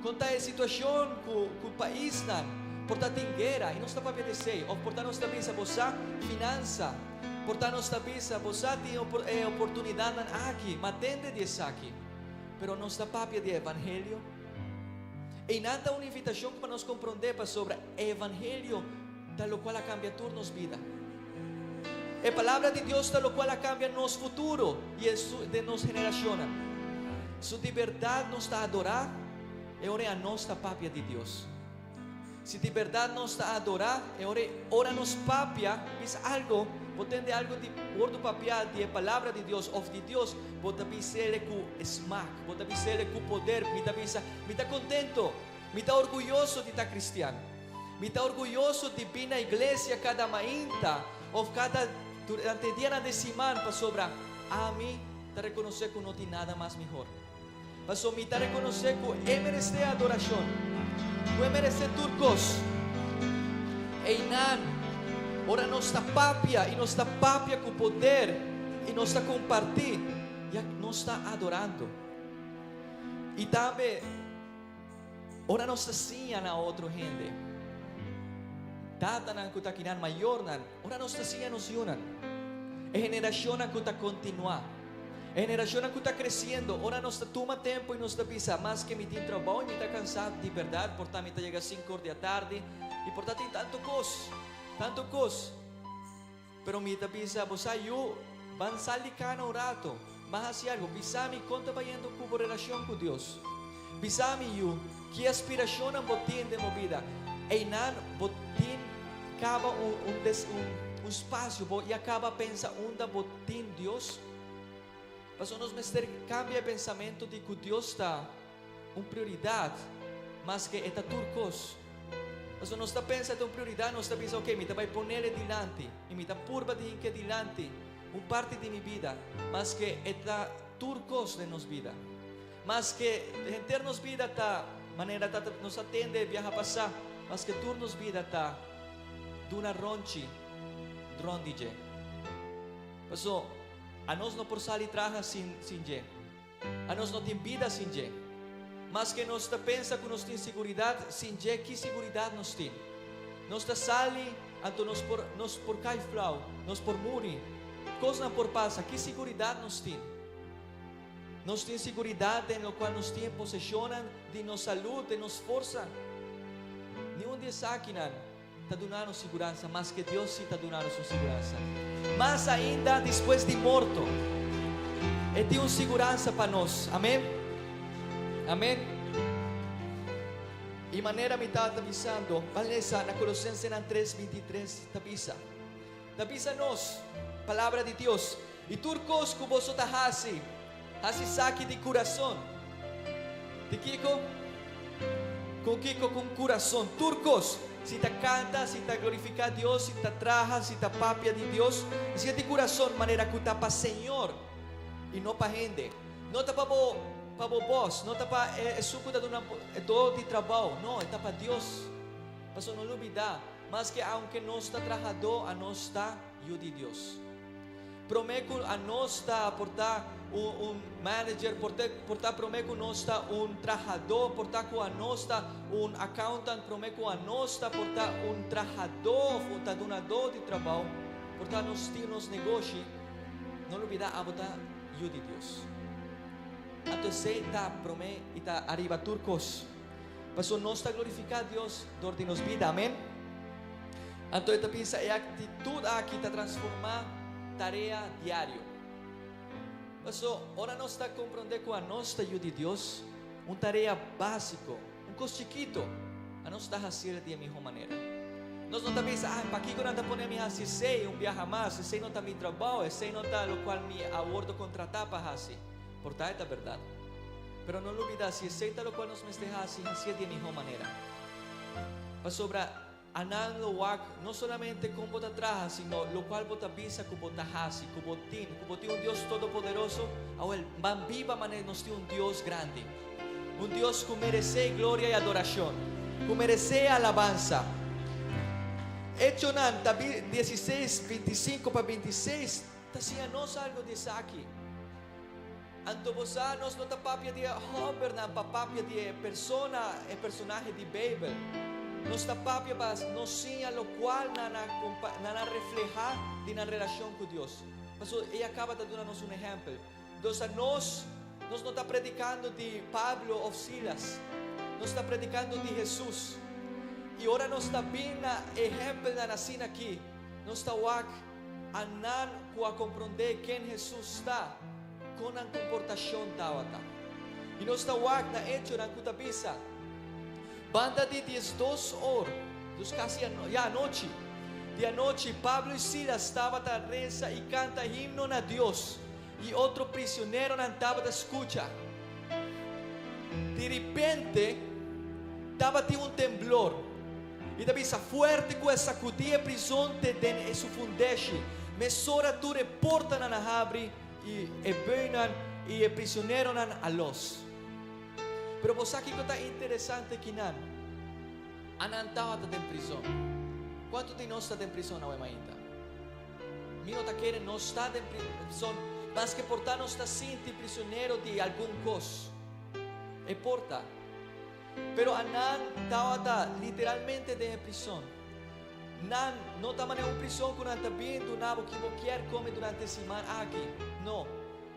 kon ta e situashon ku ku paisnan, por ta tin guera i nos ta papia di esei, òf por ta nos ta bisa bo sa finansa, por ta nos ta bisa bo sa tin e oportunidatnan aki, ma tende di esaki. Pero nos ta papia di e evangelio. Einan ta un invitashon pa nos komprondé pasobra e evangelio ta lokual a kambia tur nos bida. E Palabra di Dios ta lokual a kambia nos futuro i e di nos generashonnan. Su di bèrdat nos ta adorá, e ora ei anos ta papia di Dios. Si di bèrdat nos ta adorá, e ora ei ora nos papia, bisa algu, bo tende algu di wòrdu papiá di e Palabra di Dios òf di Dios, bo ta bis'el ku smak, bo ta bis'el ku poder. Mi ta bisa, Mi ta kontento, mi ta orguyoso di ta kristian. Mi ta orguyoso di bin na iglesia kada mainta of kada durante dianan di siman pasobra ami ta rekonosé ku no tin nada mas mihor. Paso mi ta rekonosé ku e meresé adorashon, ku e meresé tur kos. Einan, ora nos ta papia i nos ta papia ku poder i nos ta kompartí, ya nos ta adorando. I tambe. Ora nos ta siña na otro hende, tatanan ku ta kinan, mayornan, ora nos ta siña nos yunan, e generashonnan ku ta kontinuá, e generashonnan ku ta kresiendo, ora nos ta tuma tempu i nos ta bisa, maske mi tin trabou i mi ta kansá, di bèrdat por ta mi ta yega sinku or di atardi i por ta tin tantu kos, tantu kos. Pero mi ta bisa, bo sa yu, ban sal di kana un rato, ban hasi algu. Bisa mi kon ta bayendo ku bo relashon ku Dios. Bisa mi yu, ki aspirashonnan bo tin den bo bida. Einan bo tin kaba un un des un un spasio, bo ya kaba pensa unda bo tin Dios? Pasobra nos mester kambia e pensamentu di ku Dios ta. Un prioridat maske e ta tur kos. Pasobra nos ta pensa e ta un prioridat, nos ta bisa, ok, mi ta bai ponel e dilanti i mi ta purba di hink'e dilanti un parti di mi bida, maske e ta tur kos den nos bida. Maske henter nos bida ta manera ta nos a tende e biaha pasá, maske tur nos bida ta duna ronchi dron di dje. Paso, anos no por sali traha sin sin dje. Anos no tin bida sin dje. Maske nos ta pensa ku nos tin siguridat, sin dje ki siguridat nos tin? Nos ta sali, anto nos por nos por kai flau, nos por muri, kosnan por pasa, ki siguridat nos tin? Nos tin siguridat den lokual nos tin e poseshonnan di nos salud, den nos forsa? Niun di esakinan ta duna nos siguransa, maske Dios sí ta duna nos un siguransa. Mas ainda despues di morto, E tin un siguransa pa nos. Amen. Amen. I manera mi tabata bisando, ban lesa na Kolosensenan tres 23, ta bisa, ta bisa nos, Palabra di Dios, I tur kos ku boso ta hasi, hasi esaki di kurason. Di kiko? Ku kiko? Ku un kurason. Tur kos, si ta kanta, si ta glorifiká Dios, si ta traha, si ta papia di Dios, hasié di kurason manera ku ta pa Señor i no pa hende. No ta pa bo pa bo bòs, no ta pa esun ku ta duna e do di trabou, no, e ta pa Dios. Pasobra no lubidá, maske aunke nos ta trahadó, anos ta yu di Dios. Promé ku anos ta por ta un manager, por ta por ta promé ku nos ta un trahadó, por ta ku anos ta un accountant, promé ku anos ta por ta un trahadó òf un ta dunadó di trabou, por ta nos tin nos negoshi. No lubidá abo ta yu di Dios. Anto esei ta promé i ta ariba tur kos. Pasobra nos ta glorifiká Dios dor di nos bida. Amén. Anto e ta bisa e aktitut aki ta transformá tarea diario. Pasobra ora nos ta komprondé ku anos ta yu di Dios, un tarea básiko, un kos chikito, anos ta hasiel di e mihó manera. Nos no ta bisa, ah, pakiko nan ta pone mi hasi esei un biaha mas, esei no ta mi trabou, esei no ta lokual mi a wordo kontratá pa hasi. Por ta e ta bèrdat. Pero no lubidá, si esei ta lokual nos mester hasi, hasié di e mihó manera. Pasobra anan lo wak no solamente kon bo ta traha, sino lokual bo ta bisa ku bo ta hasi, ku bo tin, ku bo tin un Dios todopoderoso. Awel, ban biba manera nos tin un Dios grandi, un Dios ku meresé gloria i adorashon, ku meresé alabansa. Echonan ta diesiseis, bintisinko pa bintiseis ta siña nos algu di esaki. Anto bo sa, nos no ta papia di e hòmbernan pa papia di e persona, e personahe di Beibel. Nos ta papia pa nos siña lokual nan a nan a reflehá di nan relashon ku Dios. Pasobra e a kaba ta duna nos un ehèmpel. Dos a nos, nos no ta predikando di Pablo òf Silas. Nos ta predikando di Hesus. I ora nos ta bin na ehèmpelnan asina aki, nos ta wak A nan ku a komprondé ken Hesus ta, kon nan komportashon tabata. I nos ta wak na Echonan ku ta bisa, Banda di diesdos or, dus kasi ya anochi, di anochi Pablo i Silas tabata resa i kanta himno na Dios, i otro prisioneronan tabata skucha. Diripente tabatin un temblor. I ta bisa fuerte ku a sakudí e prizon te den e su fundeshi. Mesora tur e portanan a habri i e buinan i e prisioneronan a los. Pero bo sa kiko ta interesante kinan? Anan tabata den prizon. Kuantu di nos ta den prizon awe mainta? Mi no ta kere nos ta den prizon, maske por ta nos ta sinti prisionero di algun kos. E por ta. Pero anan tabata literalmente den e prison. Nan no ta manera un prison ku nan ta bin duna bo ki bo kier kome durante e siman aki. No.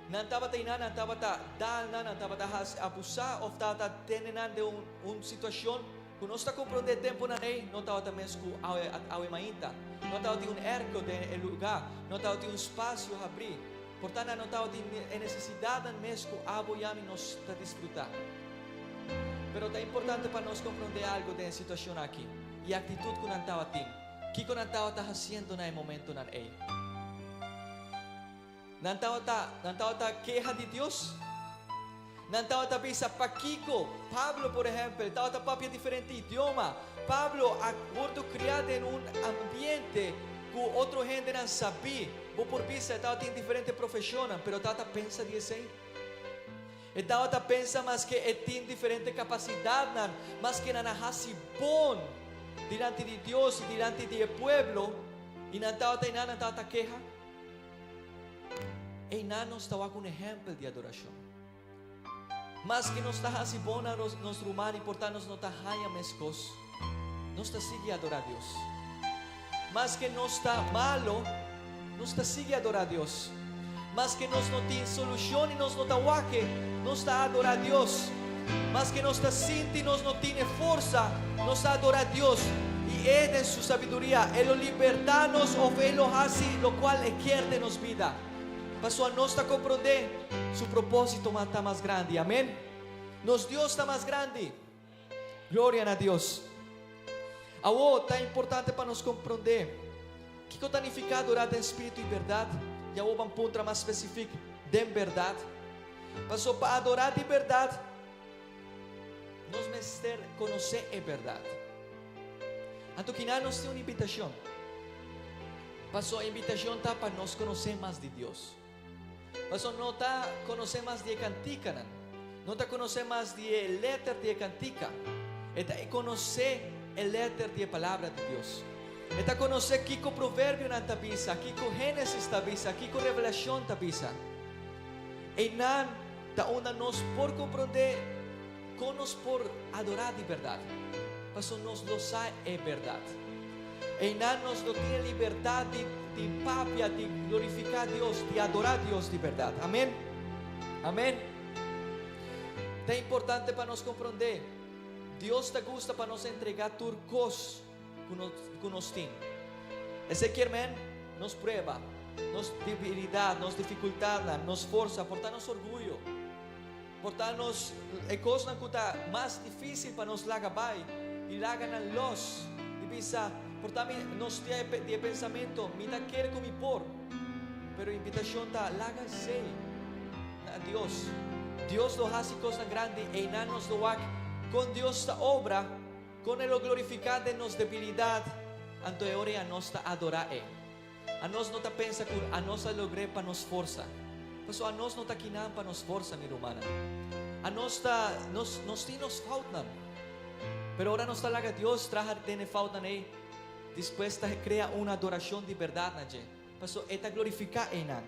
Nan tabata einan, nan tabata dal nan, nan tabata hasi abusá òf tabata tene nan den un un situashon ku nos ta komprondé tempunan ei no tabata mes ku awe awe mainta. No tabatin un èrko den e lugá, no tabatin un spasio habrí. Por ta nan no tabatin e nesesidatnan mes ku abo i ami nos ta disfrutá. Pero ta importante pa nos komprondé algu den e situashon aki i e aktitut ku nan tabatin. Kiko nan tabata hasiendo na e momentonan ei? Nan tabata nan tabata keha di Dios? Nan tabata bisa, Pakiko? Pablo, por ehèmpel, tabata papia diferente idioma. Pablo a wòrdu kriá den un ambiente ku otro hendenan sabí. Bo por bisa e tabatin diferente profeshonnan, pero tabata pensa di esei? E tabata pensa maske e tin diferente kapasidatnan, maske nan a hasi bon dilanti di Dios i dilanti di e pueblo, i nan tabata einan, nan tabata keha. Einan nos ta wak un ehèmpel di adorashon. Maske nos ta hasi bon na nos ruman i por ta nos no ta haña meskos, nos ta sigui adorá Dios. Maske nos ta malo, nos ta sigui adorá Dios. Maske nos no tin solushon i nos no ta wak-e, nos ta adorá Dios. Maske nos ta sinti nos no tin e forsa, nos ta adorá Dios. I E den Su sabiduria, E lo libertá nos òf E lo hasi lokual E kier den nos bida. Pasobra nos ta komprondé Su propósito ta mas grandi. Amén. Nos Dios ta mas grandi. Gloria na Dios. Awor ta importante pa nos komprondé kiko ta nifiká adorá den spiritu i bèrdat, i awor ban puntra mas spesifik, den bèrdat. Pasobra pa adorá di bèrdat, nos mester konosé e bèrdat. Anto kinan nos tin un invitashon. Pasobra e invitashon ta pa nos konosé mas di Dios. Pasobra no ta konosé mas di e kantikanan, no ta konosé mas di e letter di e kantika, e ta e konosé e letter di e Palabra di Dios. E ta konosé kiko Proverbionan ta bisa, kiko Génesis ta bisa, kiko Revelashon ta bisa. Einan ta unda nos por komprondé kon nos por adorá di bèrdat, pasobra nos lo sa e bèrdat. Einan nos no tin e libertat di di papia, di glorifiká Dios, di adorá Dios di bèrdat. Amèn? Amèn? Ta importante pa nos komprondé, Dios ta gusta pa nos entregá tur kos ku nos ku nos tin. Esei kier men nos prueba, nos debilidat, nos difikultatnan, nos forsa, por ta nos orguyo. Por ta nos e kosnan ku ta mas difísil pa nos laga bai i laga nan lòs i bisa, Por ta mi nos tin di e pensamentu, Mi ta kere ku mi por. Pero invitashon ta, Laga esei na Dios. Dios lo hasi kosnan grandi, einan nos lo wak kon Dios ta obra, kon E lo glorifiká den nos debilidat, anto e ora ei anos ta adorá E. Anos no ta pensa ku anos a logr'é pa nos forsa. Pasobra anos no ta kinan pa nos forsa, mi rumannan. Anos ta, nos, nos tin nos foutnan. Pero ora nos ta laga Dios traha den e foutnan ei, despues ta krea un adorashon di bèrdat na dje, pasobra e ta glorifiká einan.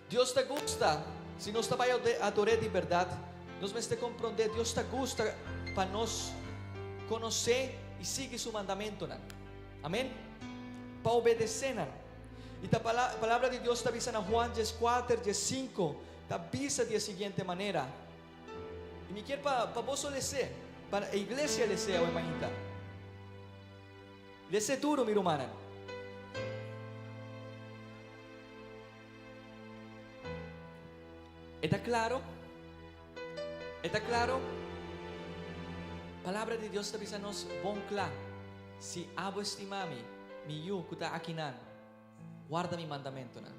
Dios ta gusta si nos ta bai ador'é di bèrdat. Nos mester komprondé Dios ta gusta pa nos konosé i sigui su mandamentunan. Amén. Pa obedesé nan. I ta Palabra di Dios ta bisa na Juan dieskuater, diesinku, ta bisa di e siguiente manera. I mi kier pa pa boso les'é, pa e iglesia les'é awe mainta. Les'é duru, mi rumannan. E ta claro? E ta claro? Palabra di Dios ta bisa nos bon cla, Si abo estima mi, mi yu cu ta akinan, warda mi mandamentonan.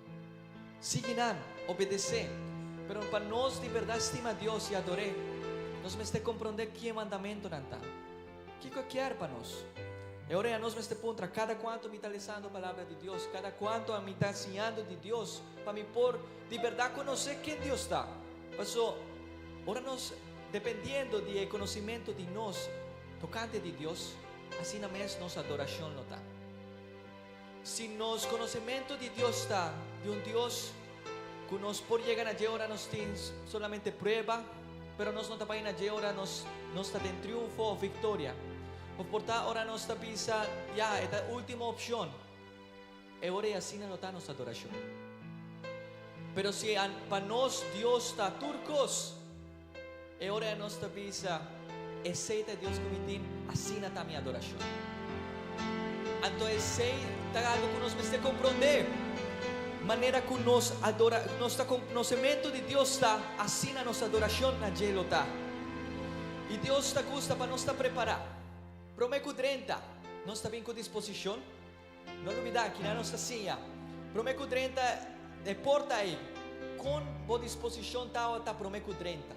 Sigui nan, obedece. Pero pa nos di berdad stima Dios y ador'é, nos mester comprende ki e mandamentonan ta. Kiko e kier pa nos? E ora ei anos mester puntra, Kada kuantu mi ta lesando Palabra di Dios? Kada kuantu ami ta siñando di Dios pa mi por di bèrdat konosé ken Dios ta? Paso, ora nos dependiendo di e konosimentu di nos tokante di Dios, asina mes nos adorashon lo ta. Si nos konosementu di Dios ta di un Dios ku nos por yega na dje ora nos tin solamente prueba, pero nos no ta bai na dje ora nos nos ta den triunfo òf viktoria, òf por ta ora nos ta bisa, Ya, e ta e último opshon, e ora ei asina no ta nos adorashon. Pero si pa nos Dios ta tur kos, E ora nos ta bisa, Esei ta e Dios ku mi tin, asina ta mi adorashon. Anto esei ta algu ku nos mester komprondé. Manera ku nos adora, nos ta konosementu di Dios ta, asina nos adorashon na dje lo ta. I Dios ta gusta pa nos ta prepará. Promé ku drenta, nos ta bin ku disposishon. No lubidá, kina nos ta siña. Promé ku drenta e porta ei, kon bo disposishon tabata promé ku drenta?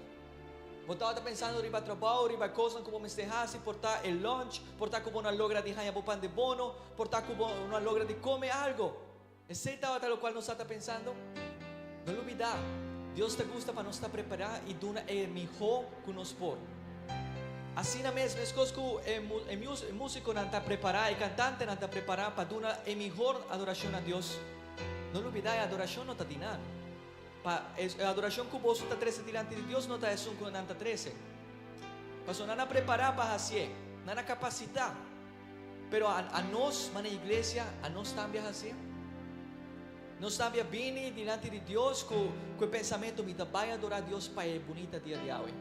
Bo tabata pensando riba trabou, riba e kosnan ku bo mester hasi, por ta e lunch, por ta ku bo no a logra di haña bo pan de bono, por ta ku bo no a logra di kome algo. Esei tabata lokual nos a ta pensando? No lubidá, Dios ta gusta pa nos ta prepará i duna e mihó ku nos por. Asina mes, meskos ku e músikonan ta prepará, e kantantenan ta prepará pa duna e mihor adorashon na Dios, no lubidá e adorashon no ta di nan. Pa e adorashon ku boso ta trese dilanti di Dios no ta esun ku nan ta trese. Pasobra nan a prepará pa hasié, nan a kapasitá. Pero anos, mana iglesia, anos tambe a hasié? Nos tambe a bini dilanti di Dios ku ku e pensamentu, Mi ta bai adorá Dios pa e bunita dia di awe.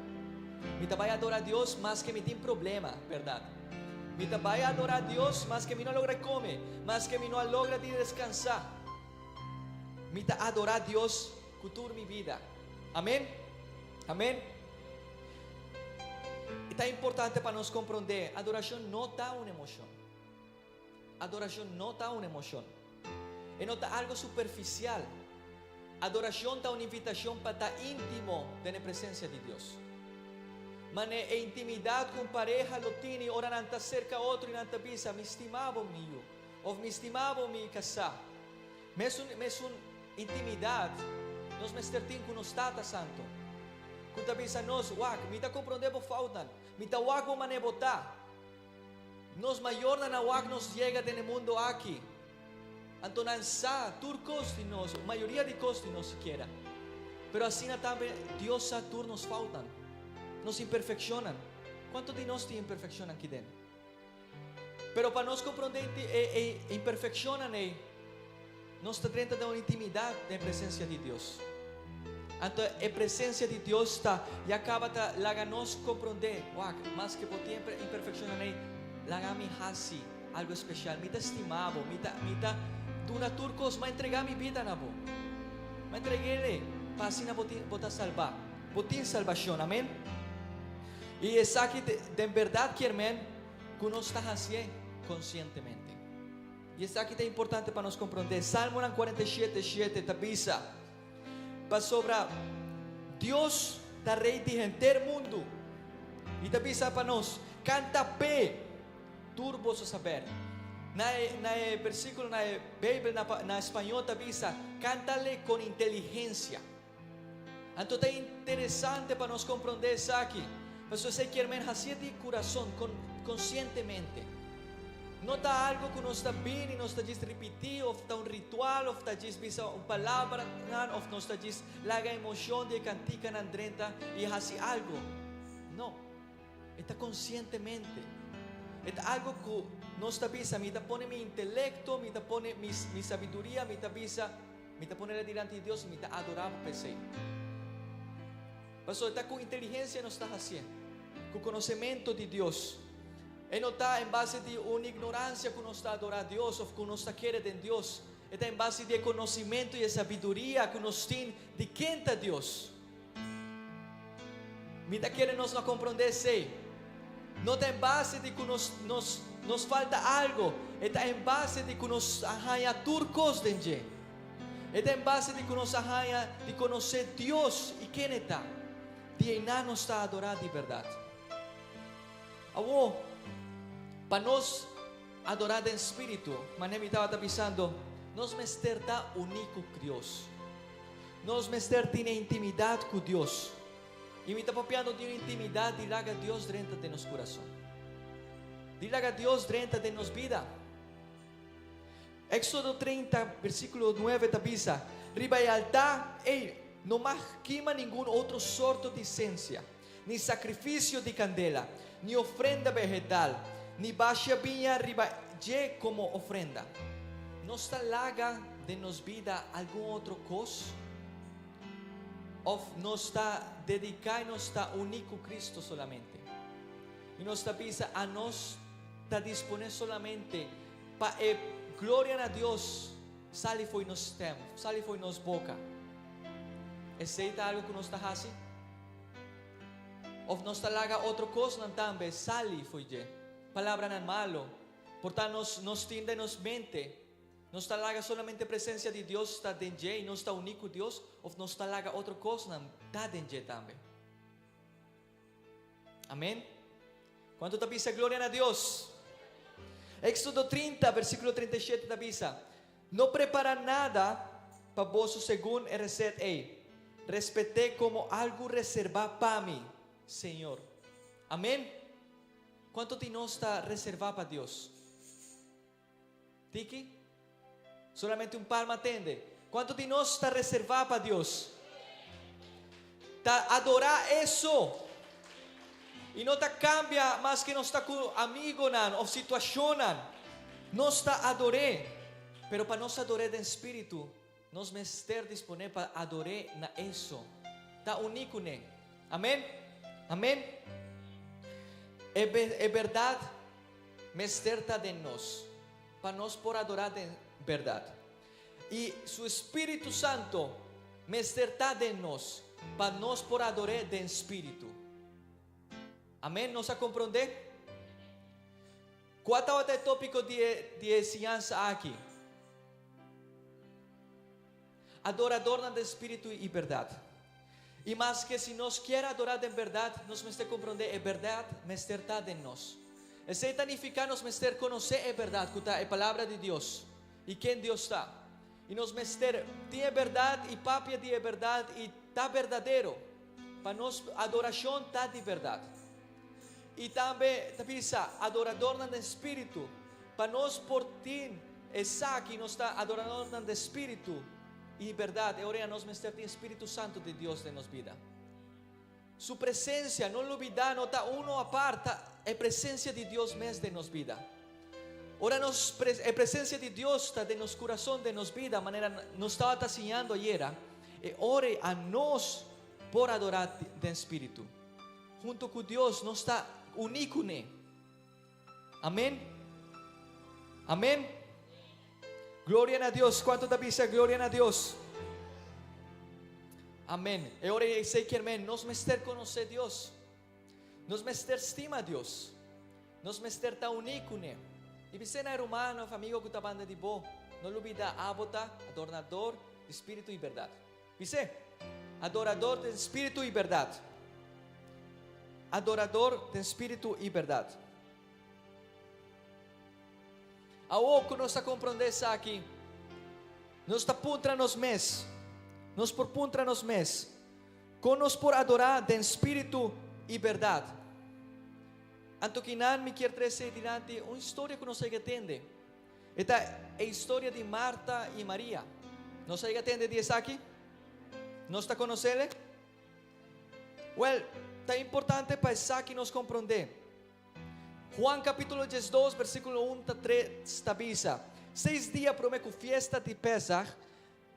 Mi ta bai adorá Dios maske mi tin problema, bèrdat? Mi ta bai adorá Dios maske mi no a logra kome, maske mi no a logra di deskansá. Mi ta adorá Dios ku tur mi bida. Amen? Amen? E ta importante pa nos komprondé, adorashon no ta un emoshon. Adorashon no ta un emoshon. E no ta algo superfisial. Adorashon ta un invitashon pa ta íntimo den e presensia di Dios. Mane e intimidat ku un pareha lo tini ora nan ta serka otro i nan ta bisa, Mi stima bo, mi yu, òf Mi stima bo, mi kasá. Mesun mesun intimidat nos mester tin ku nos Tata Santu, ku ta bisa nos, Wak, mi ta komprondé bo foutnan. Mi ta wak bo manera bo ta. Nos mayornan a wak nos yega den e mundo aki. Anto nan sa tur kos di nos, mayoria di kos di nos sikiera. Pero asina tambe Dios sa tur nos foutnan, nos imperfekshonnan. Kuantu di nos tin imperfekshonnan ki den? Pero pa nos komprondé e imperfekshonnan ei, nos ta drenta den un intimidat den presensia di Dios. Anto e presensia di Dios ta ya kaba ta laga nos komprondé, Wak, maske bo tin e imperfekshonnan ei, laga mi hasi algu spesial. Mi ta stima bo, mi ta mi ta duna tur kos, m'a entregá mi bida na bo. M'a entreg'é pa asina bo tin bo ta salbá. Bo tin salbashon. Amen. I esaki den bèrdat kier men ku nos ta hasié konsientemente. I esaki ta importante pa nos komprondé. Salmonan 47, 7 ta bisa, Pasobra Dios ta Rei di henter mundu, i ta bisa pa nos, Kanta p'e, tur boso saber. Na e na e versíkulo na e Beibel na na spañó ta bisa, Kántale kon inteligensia. Anto ta interesante pa nos komprondé esaki, pasobra esei kier men hasié di kurason, konsientemente. No ta algu ku nos ta bini, nos ta djis ripití òf ta un ritual òf ta djis bisa un palabranan òf nos ta djis laga emoshon di e kantikanan drenta i hasi algu. No. E ta konsientemente. E ta algu ku nos ta bisa, mi ta pone mi intelekto, mi ta pone mi sabiduria, mi ta bisa, Mi ta ponela dilanti di Dios i mi ta adorá bo p'esei. Pasobra ta ku inteligensia nos ta hasié, ku konosementu di Dios. E no ta en base di un ignoransia ku nos ta adorá Dios òf ku nos ta kere den Dios. E ta en base di e konosimentu i e sabiduria ku nos tin di ken ta Dios. Mi ta kere nos no a komprondé esei. No ta en base di ku nos nos nos falta algo, e ta en base di ku nos a haña tur kos den dje. E ta en base di ku nos a haña di konosé Dios i ken e ta. Di einan nos ta adorá di bèrdat. Awor, pa nos adorá den spiritu, manera mi tabata bisando, nos mester ta uní ku Dios. Nos mester tin e intimidat ku Dios. I mi ta papiando di un intimidat di laga Dios drenta den nos kurason. Di laga Dios drenta den nos bida. Éxodo 30, versíkulo 9 ta bisa, Riba e altá ei no mag kima ningun otro sorto di sensia, ni sakrifisio di kandela, ni ofrenda vegetal, ni basha biña riba dje komo ofrenda. Nos ta laga den nos bida algun otro kos? Òf nos ta dediká i nos ta uní ku Kristu solamente? I nos ta bisa anos ta disponé solamente pa e gloria na Dios sali fo'i nos stèm, sali fo'i nos boka? Esei ta algu ku nos ta hasi? Of nos ta laga otro kosnan tambe sali fo'i dje, palabranan malo. Por ta nos nos tin den nos mente, nos ta laga solamente presensia di Dios ta den dje i nos ta uní ku Dios, of nos ta laga otro kosnan ta den dje tambe. Amen. Kuantu ta bisa gloria na Dios? Éxodo 30, versíkulo 37 ta bisa, No prepara nada pa boso segun e reset ei. Respet'é komo algu reservá pa mi, Señor. Amén. Kuantu di nos ta reservá pa Dios? Tiki? Solamente un palma tende. Kuantu di nos ta reservá pa Dios? Ta adorá E so. I no ta kambia maske nos ta ku amigonan òf situashonnan. Nos ta ador'é. Pero pa nos ador'é den spiritu, nos mester disponé pa ador'é na E so. Ta uní kuné. Amén? Amén? E e bèrdat mester ta den nos, pa nos por adorá den bèrdat. I su Spiritu Santo mester ta den nos pa nos por ador'é den spiritu. Amén. Nos a komprondé? Kua tabata e tópiko di e di e siñansa aki? Adoradornan den spiritu i bèrdat. I maske si nos kier adorá den bèrdat, nos mester komprondé e bèrdat mester ta den nos. Esei ta nifiká nos mester konosé e bèrdat ku ta e Palabra di Dios. I ken Dios ta. I nos mester tin e bèrdat i papia di e bèrdat i ta berdadero, pa nos adorashon ta di bèrdat. I tambe ta bisa adoradornan den spiritu, pa nos por tin esaki nos ta adoradornan den spiritu i bèrdat, e ora nos mester tin Spiritu Santu di Dios den nos bida. Su presencia, no lubida, no ta uno apart, ta e presencia di Dios mes den nos bida. Ora nos e presencia di Dios ta den nos curason, den nos bida, manera nos tabata siñando ayera, e ora ei anos por adora den spiritu. Hunto cu Dios nos ta uní cune. Amen. Amen. Gloria na Dios. Cuanto ta bisa gloria na Dios? Amen. E ora ei esei kier men nos mester conoce Dios. Nos mester stima Dios. Nos mester ta uní kuné. I bis'é na e ruman òf amigo ku ta banda di bo, No lubidá, abo ta adornador di spiritu i bèrdat. Bis'é, Adorador den spiritu i bèrdat. Adorador den spiritu i bèrdat. Awor ku nos ta komprondé esaki, nos ta puntra nos mes, nos por puntra nos mes, Kon nos por adorá den spiritu i bèrdat? Anto kinan mi kier trese dilanti un historia ku nos a yega tende. E ta e historia di Marta i Maria. Nos a yega tende di esaki? Nos ta konosele? Wèl, ta importante pa esaki nos komprondé. Juan kapítulo 12 versíkulo 1 ta 3 ta bisa, Seis dia promé ku fiesta di Pésag,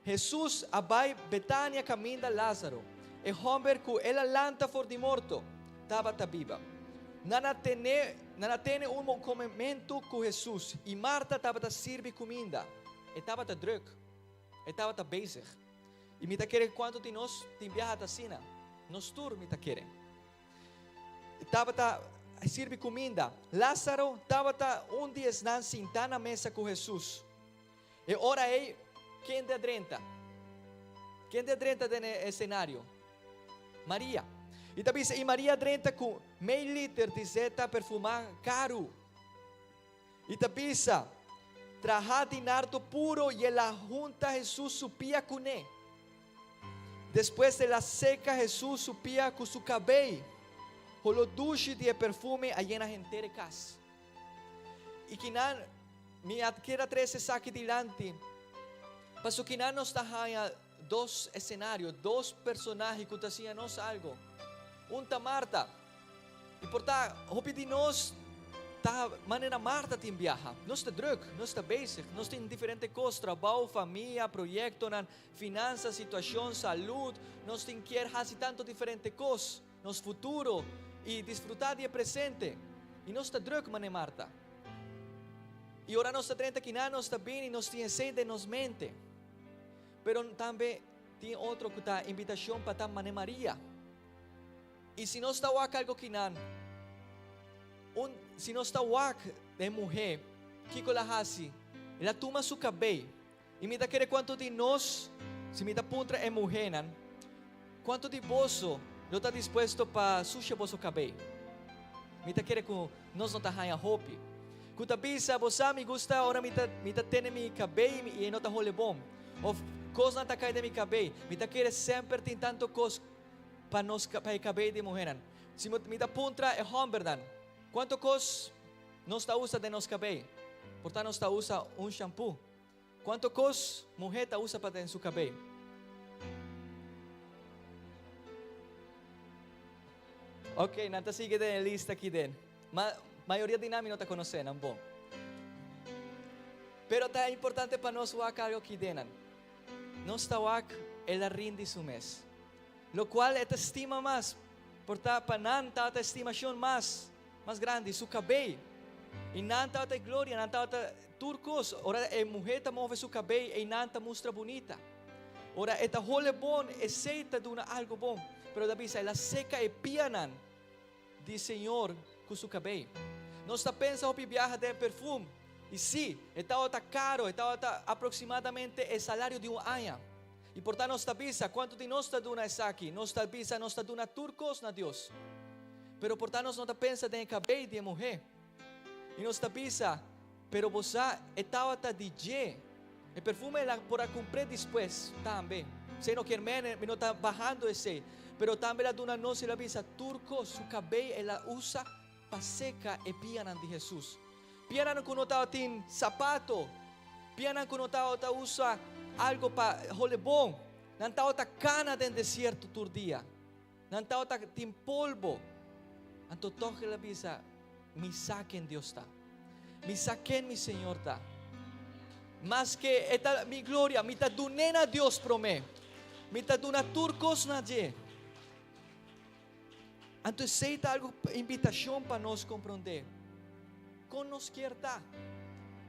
Hesus a bai Betania kaminda Lázaro, e hòmber ku el a lanta for di morto, tabata biba. Nan a tene nan a tene un komementu ku Hesus, i Marta tabata sirbi kuminda. E tabata drùk, e tabata bezig. I mi ta kere kuantu di nos tin biaha ta asina. Nos tur mi ta kere. E tabata sirbi kuminda. Lázaro tabata un di esnan sintá na mesa ku Hesus. E ora ei, kende a drenta? Kende a drenta den e escenario? Maria. I ta bisa, i Maria a drenta ku mei liter di zeta perfumá karu. I ta bisa, Traha di nardo puro i el a hunta Hesus su pia kuné. Despues el a seka Hesus su pia ku su kabei. Holó dushi di e perfume a yena henter e kas. I kinan mi a keda trese esaki dilanti, paso kinan nos ta haña dos esenario, dos personahe ku ta siña nos algo. Un ta Marta, i por ta hopi di nos ta manera Marta tin biaha. Nos ta drùk, nos ta bezig, nos tin diferente kos, trabou, famia, proyektonan, finansa, situashon, salud, nos tin kier hasi tantu diferente kos. Nos futuro i disfrutá di e presente. I nos ta drùk, manera Marta. I ora nos ta drenta kinan nos ta bini, nos tin esei den nos mente. Pero tambe tin otro ku ta invitashon pa ta manera Maria. I si nos ta wak algu kinan, un, si nos ta wak den muhé, kiko el a hasi? El a tuma su kabei. I mi ta kere kuantu di nos, si mi ta puntra e muhénan, kuantu di boso lo ta dispuesto pa susha boso kabei? Mi ta kere ku nos no ta haña hopi. Ku ta bisa, Bo sa, mi gusta ora mi ta mi ta tene mi kabei i e no ta hole bon. Òf kosnan ta kai den mi kabei. Mi ta kere semper tin tantu kos pa nos pa e kabei di muhénan. Si mi ta puntra e hòmbernan, kuantu kos nos ta usa den nos kabei? Por ta nos ta usa un shampoo. Cuanto cos muhe ta usa pa den su cabey? Ok, nan ta sigui den e lista aki den. Ma mayoria di nan mi no ta conoce nan bon. Pero ta importante pa nos wak algo aki den nan. Nos ta wak el a rindi su mes. Locual e ta stima mas, por ta pa nan tabata estimacion mas. Mas grandi, su kabei. I nan tabata e gloria, nan tabata tur kos. Ora e muhé ta move su kabei, einan ta mustra bunita. Ora e ta hole bon, esei ta duna algu bon. Pero ta bisa, el a seka e pianan di Señor ku su kabei. Nos ta pensa hopi biaha den perfum. I sí, e tabata karo, e tabata aproksimadamente e salario di un aña. I por ta nos ta bisa, kuantu di nos ta duna esaki? Nos ta bisa, nos ta duna tur kos na Dios. Pero por ta nos no ta pensa den e kabei di e muhé. I nos ta bisa, pero bo sa, e tabata di dje. E perfume el a por a kumpr'é despues tambe. Esei no kier mene, mi no ta bahando esei. Pero tambe el a duna nos, el a bisa, tur kos, su kabei el a usa pa seka e pianan di Hesus. Pianan ku no tabatin sapato, pianan ku no tabata usa algo pa hole bon. Nan tabata kana den desierto tur dia. Nan tabata tin polvo. Anto tòg el a bisa, Mi sa ken Dios ta. Mi sa ken mi Señor ta. Maske e ta mi gloria, mi ta dun'é na Dios promé. Mi ta duna tur kos na dje. Anto esei ta algu invitashon pa nos komprondé kon nos kier ta.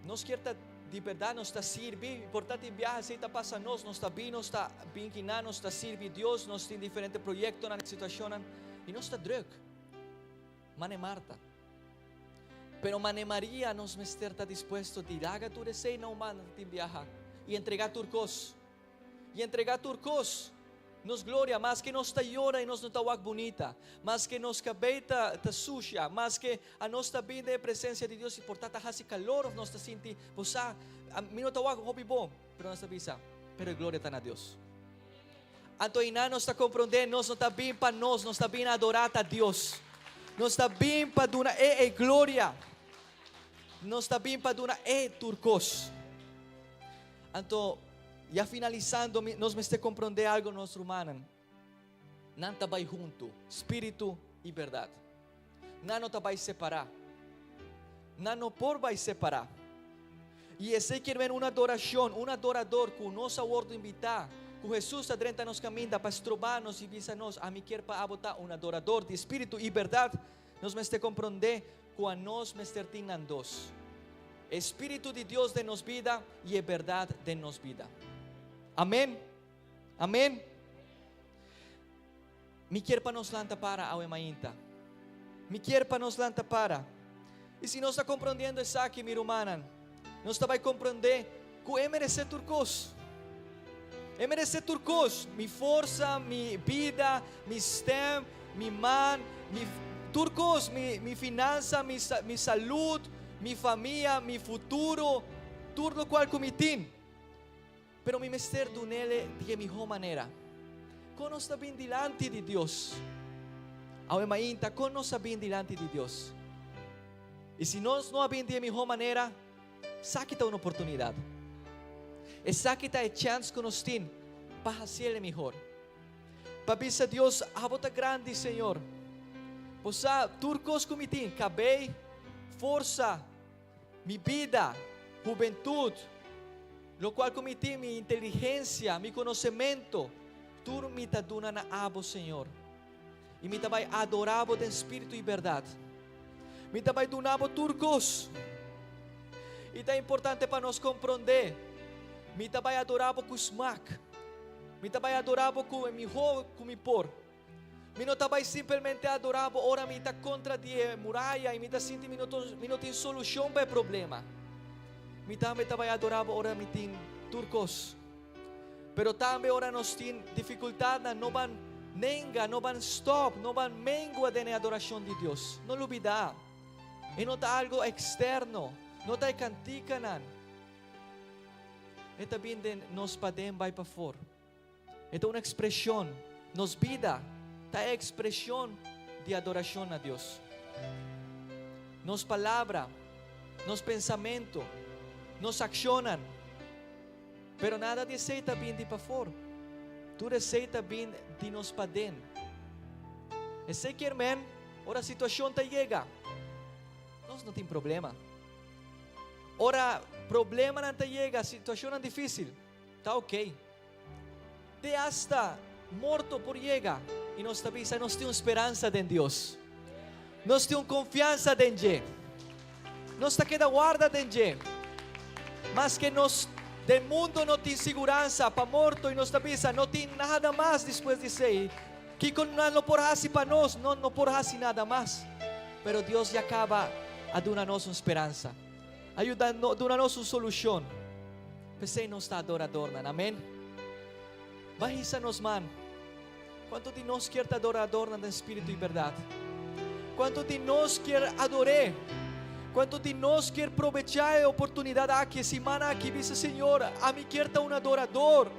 Nos kier ta di bèrdat nos ta sirbi, por ta tin biaha esei ta pasa nos, nos ta bin, nos ta bin kinan, nos ta sirbi Dios, nos tin diferente proyektonan, situashonnan i nos ta drùk. Mane Marta. Pero mane Maria nos mester ta dispuesto di laga tur esei na un banda tin biaha i entregá tur kos. I entregá tur kos. Nos gloria, maske nos ta yora i nos no ta wak bunita, maske nos kabei ta ta susha, maske anos ta bin den e presensia di Dios i por ta ta hasi kalor of nos ta sinti, bo sa, mi no ta wak hopi bon, pero nos ta bisa, pero e gloria ta na Dios. Anto einan nos ta komprondé nos no ta bin pa nos, nos ta bin adorá ta Dios. Nos ta bin pa duna E e gloria. Nos ta bin pa duna E tur kos. Anto, ya finalisando, nos mester komprondé algo nos rumannan. Nan ta bai huntu, spiritu i bèrdat. Nan no ta bai separá. Nan no por bai separá. I esei kier men un adorashon, un adorador ku nos a wòrdu invitá, ku Hesus a drenta nos kaminda pa stroba nos i bisa nos, Ami kier pa abo ta un adorador di spiritu i bèrdat. Nos mester komprondé ku anos mester tin nan dos, e spiritu di Dios den nos bida i e bèrdat den nos bida. Amen. Amen. Mi kier pa nos lanta para awe mainta. Mi kier pa nos lanta para. I si nos ta komprondiendo esaki, mi rumannan, nos ta bai komprondé ku E meresé tur kos. E meresé tur kos, mi forsa, mi bida, mi stèm, mi man, mi tur kos, mi mi finansa, mi mi salud, mi famia, mi futuro, tur lokual ku mi tin. Pero mi mester dunele di e mihó manera. Kon nos ta bin dilanti di Dios? Awe mainta, kon nos a bin dilanti di Dios? I si nos no a bin di e mihó manera, esaki ta un oportunidat. Esaki ta e chèns ku nos tin pa hasiel e mihor. Pa bisa Dios, Abo ta grandi, Señor. Bo sa tur kos ku mi tin, kabei, forsa, Mi bida, hubentud, locual cu mi tin, mi inteligencia, mi conocemento, tur mi ta duna na Abo, Señor. Y mi ta bay adora Bo den spiritu y berdad. Mi ta bay duna Bo tur cos. Y ta importante pa nos compronde, mi ta bay adora Bo cu smaak. Mi ta bay adora Bo cu e miho cu mi por. Mi no ta bai simpelmente adorá bo ora mi ta kontra di e muraya i mi ta sinti mi no mi no tin solushon pa e problema. Mi tambe ta bai adorá bo ora mi tin tur kos. Pero tambe ora nos tin difikultatnan, no ban nenga, no ban stòp, no ban mengua den e adorashon di Dios. No lubidá, e no ta algu eksterno, no ta e kantikanan. E ta bin den nos paden bai pafor. E ta un ekspreshon, nos bida ta e ekspreshon di adorashon na Dios. Nos palabra, nos pensamentu, nos akshonnan. Pero nada di esei ta bin di pafor. Tur esei ta bin di nos paden. Esei kier men, ora situashon ta yega, nos no tin problema. Ora problemanan ta yega, situashonnan difísil, Ta ok. Te hasta morto por yega i nos ta bisa nos tin un speransa den Dios. Nos tin un konfiansa den dje. Nos ta keda warda den dje. Maske nos den mundo no tin siguransa pa morto i nos ta bisa no tin nada mas despues di esei. Kiko nan lo por hasi pa nos? Nan no por hasi nada mas. Pero Dios ya kaba a duna nos un speransa. A yuda duna nos un solushon. P'esei nos ta adoradornan. Amen. Ban hisa nos man. Kuantu di nos kier ta adoradornan den spiritu i bèrdat? Kuantu di nos kier ador'é? Kuantu di nos kier probechá e oportunidat aki, e simana aki, bisa, Señor, ami kier ta un adorador.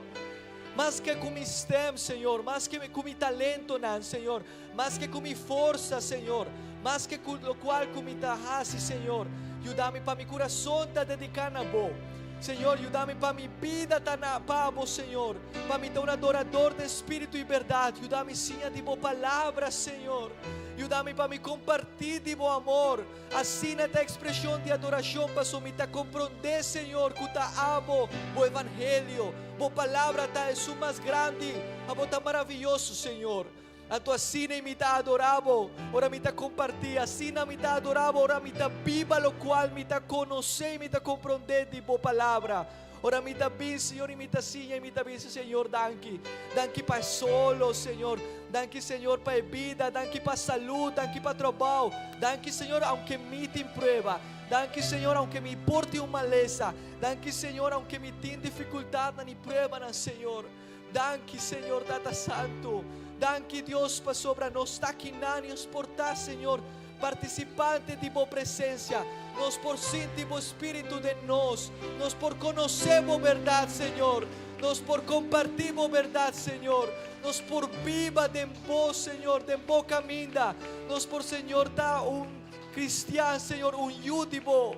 Maske ku mi stèm, Señor, maske ku mi talentonan, Señor, maske ku mi forsa, Señor, maske ku lokual ku mi ta hasi, Señor, yuda mi pa mi kurason ta dediká na Bo. Señor, yuda mi pa mi bida ta na pa Bo, Señor, pa mi ta un adorador den spiritu i bèrdat. Yuda mi siña di Bo palabra, Señor. Yuda. invitá mi pa mi kompartí di bo amor. Asina ta ekspreshon di adorashon paso mi ta komprondé, Señor, ku ta abo, bo evangelio, bo palabra ta esun mas grandi. Abo ta maravioso, Señor. Anto asina i mi ta adorá bo ora mi ta kompartí, asina mi ta adorá bo ora mi ta biba lokual mi ta konosé i mi ta komprondé di bo palabra. Ora mi ta bin, Señor, i mi ta siña i mi ta bisa, Señor, danki. Danki pa e solo, Señor. Danki, Señor, pa e bida. Danki pa salud. Danki pa trabou. Danki, Señor, aunke mi tin prueba. Danki, Señor, aunke mi por tin un malesa. Danki, Señor, aunke mi tin difikultatnan i pruebanan, Señor. Danki, Señor Tata Santu. Danki, Dios, pasobra nos ta akinan i nos por ta, Señor, partisipante di Bo presensia. Nos por sinti Bo Spiritu den nos. Nos por konosé Bo bèrdat, Señor. Nos por kompartí Bo bèrdat, Señor. Nos por biba den Bo, Señor, den Bo kaminda. Nos por, Señor, ta un kristian, Señor, un yu di Bo.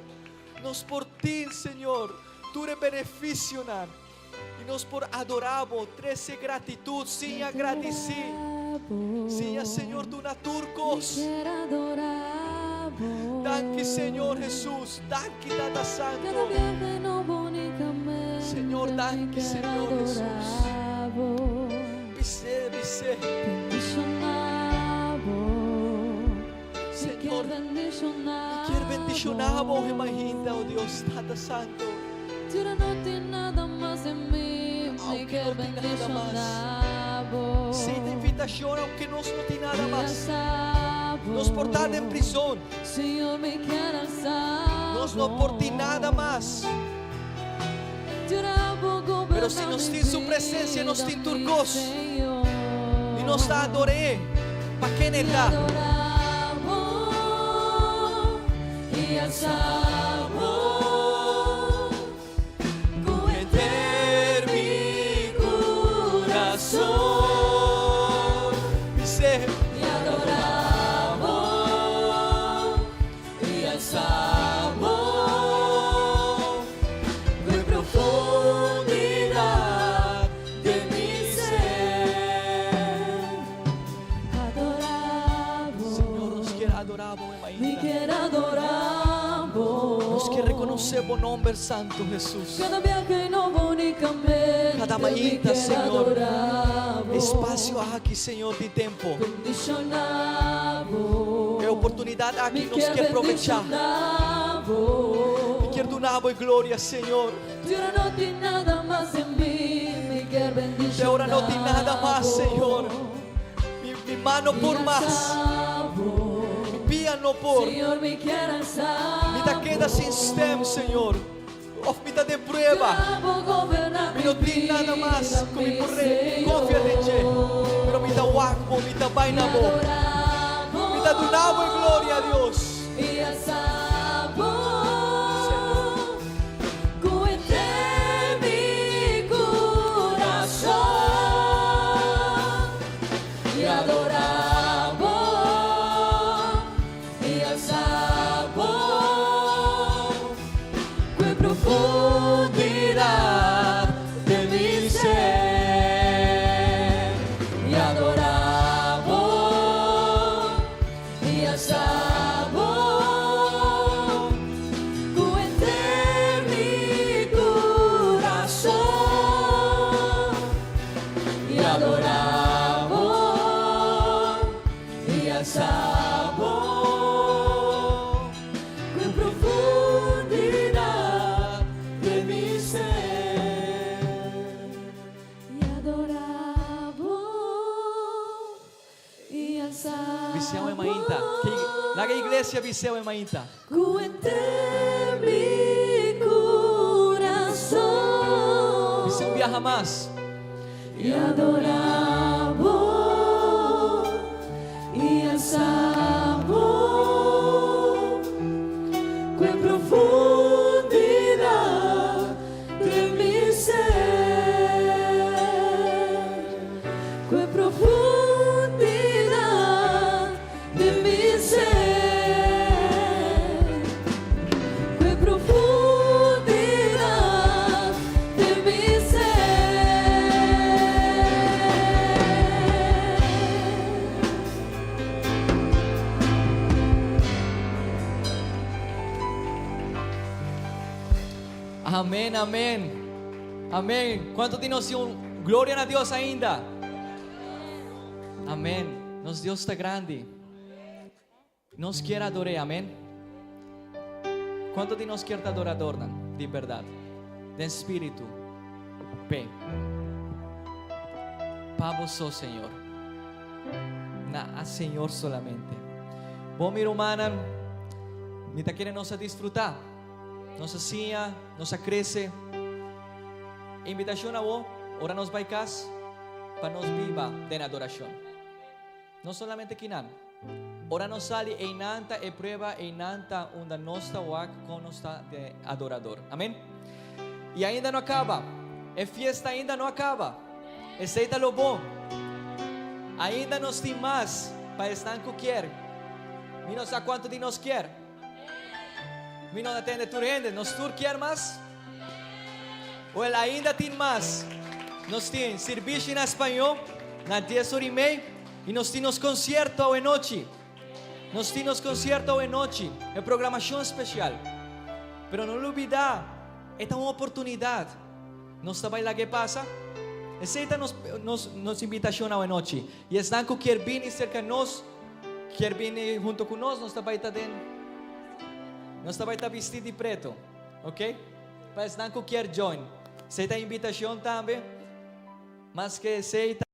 Nos por tin, Señor, tur e benefisionan. I nos por adorá Bo, trese gratitut, siña gradisí. Siña, Señor, duna tur kos. Danki, Señor Hesus. Danki, Tata Santu. Señor, danki, Señor Hesus. Bis'é, bis'é. Señor, mi kier bendishoná Bo, Hemahinda, o Dios, Tata Santu. Aunke no tin nada mas. Sí, ta invitashon, aunke nos no tin nada mas. Nos por ta den prizon. Nos no por tin nada mas. Pero si nos tin Su presencia, nos tin tur cos. Y nos ta ador'É pa ken E ta. Bis'é. I alsa bo ku e profundidat den mi ser. Adorá bo. Señor, nos kier adorá bo e mainta. Mi kier adorá bo. Nos kier rekonosé bo nomber santu, Hesus. Kada biaha nobo unikamente Kada mi mainta, kier Señor, adorá bo. e spasio aki, Señor, di tempo. Bendishoná bo. E oportunidat aki Mi nos kier kier probechá. bendishoná bo. Mi kier duna bo e gloria, Señor. Te ora no tin nada mas den mi, mi kier bendishoná Te ora no tin nada mas, bo. Señor. Mi, mi man no por Mi mas. alsa bo. Mi pia no por. Señor, mi kier alsa Mi ta keda sin bo. stem, Señor. Of mi ta den prueba. Mi no tin nada mas ku mi por re konfia den dje. Pero mi ta wak bo, mi ta bai na bo. Mi ta duna bo e gloria, Dios. Ku e profundidat den mi ser i adorá bo i alsa bo ku henter mi kurason i adorá bo i alsa bo. Ku e profundidat den mi ser. I adorá bo i alsá Biseu e bo. mainta. Laga iglesia biseu e mainta. Ku henter mi kurason. Biseu un biaha mas. I adorá bo i alsá bo ku e profundidat den mi ser, ku e profundidat den mi ser, ku e profundidat den mi ser. Amèn, amèn. Amèn. Kuantu di nos tin gloria na Dios ainda? Amèn. Nos Dios ta grandi. Nos kier ador'é, amèn. Kuantu di nos kier ta adoradornan di bèrdat? Den spiritu, p'e. Pa bo so, Señor. Na a Señor solamente. Bon, mi rumannan, mi ta kere nos a disfrutá. Nos a siña, nos a krese. Invitashon awo, ora nos bai kas, pa nos biba den adorashon. No solamente kinan. Ora nos sali einan ta e prueba, einan ta unda nos ta wak kon nos ta den adorador. Amen. I ainda no a kaba. E fiesta ainda no a kaba. Esei ta lo bon. Ainda nos tin mas pa esnan ku kier. Mi no sa kuantu di nos kier. Mi no ta tende tur hende. Nos tur kier mas? Wel, ainda tin mas. Nos tin sirbishi na spañó na dies ora i mei i nos tin nos konsierto awenochi. Nos tin nos konsierto awenochi, e programashon spesial. Pero no lubidá, e ta un oportunidat. Nos ta bai laga e pasa? Esei ta nos nos nos invitashon awenochi. I esnan ku kier bini serka nos, kier bini hunto ku nos, nos ta bai ta den, nos ta bai ta bistí di preto. Ok? Pa esnan ku kier join. Esei ta invitashon tambe. Maske esei ta.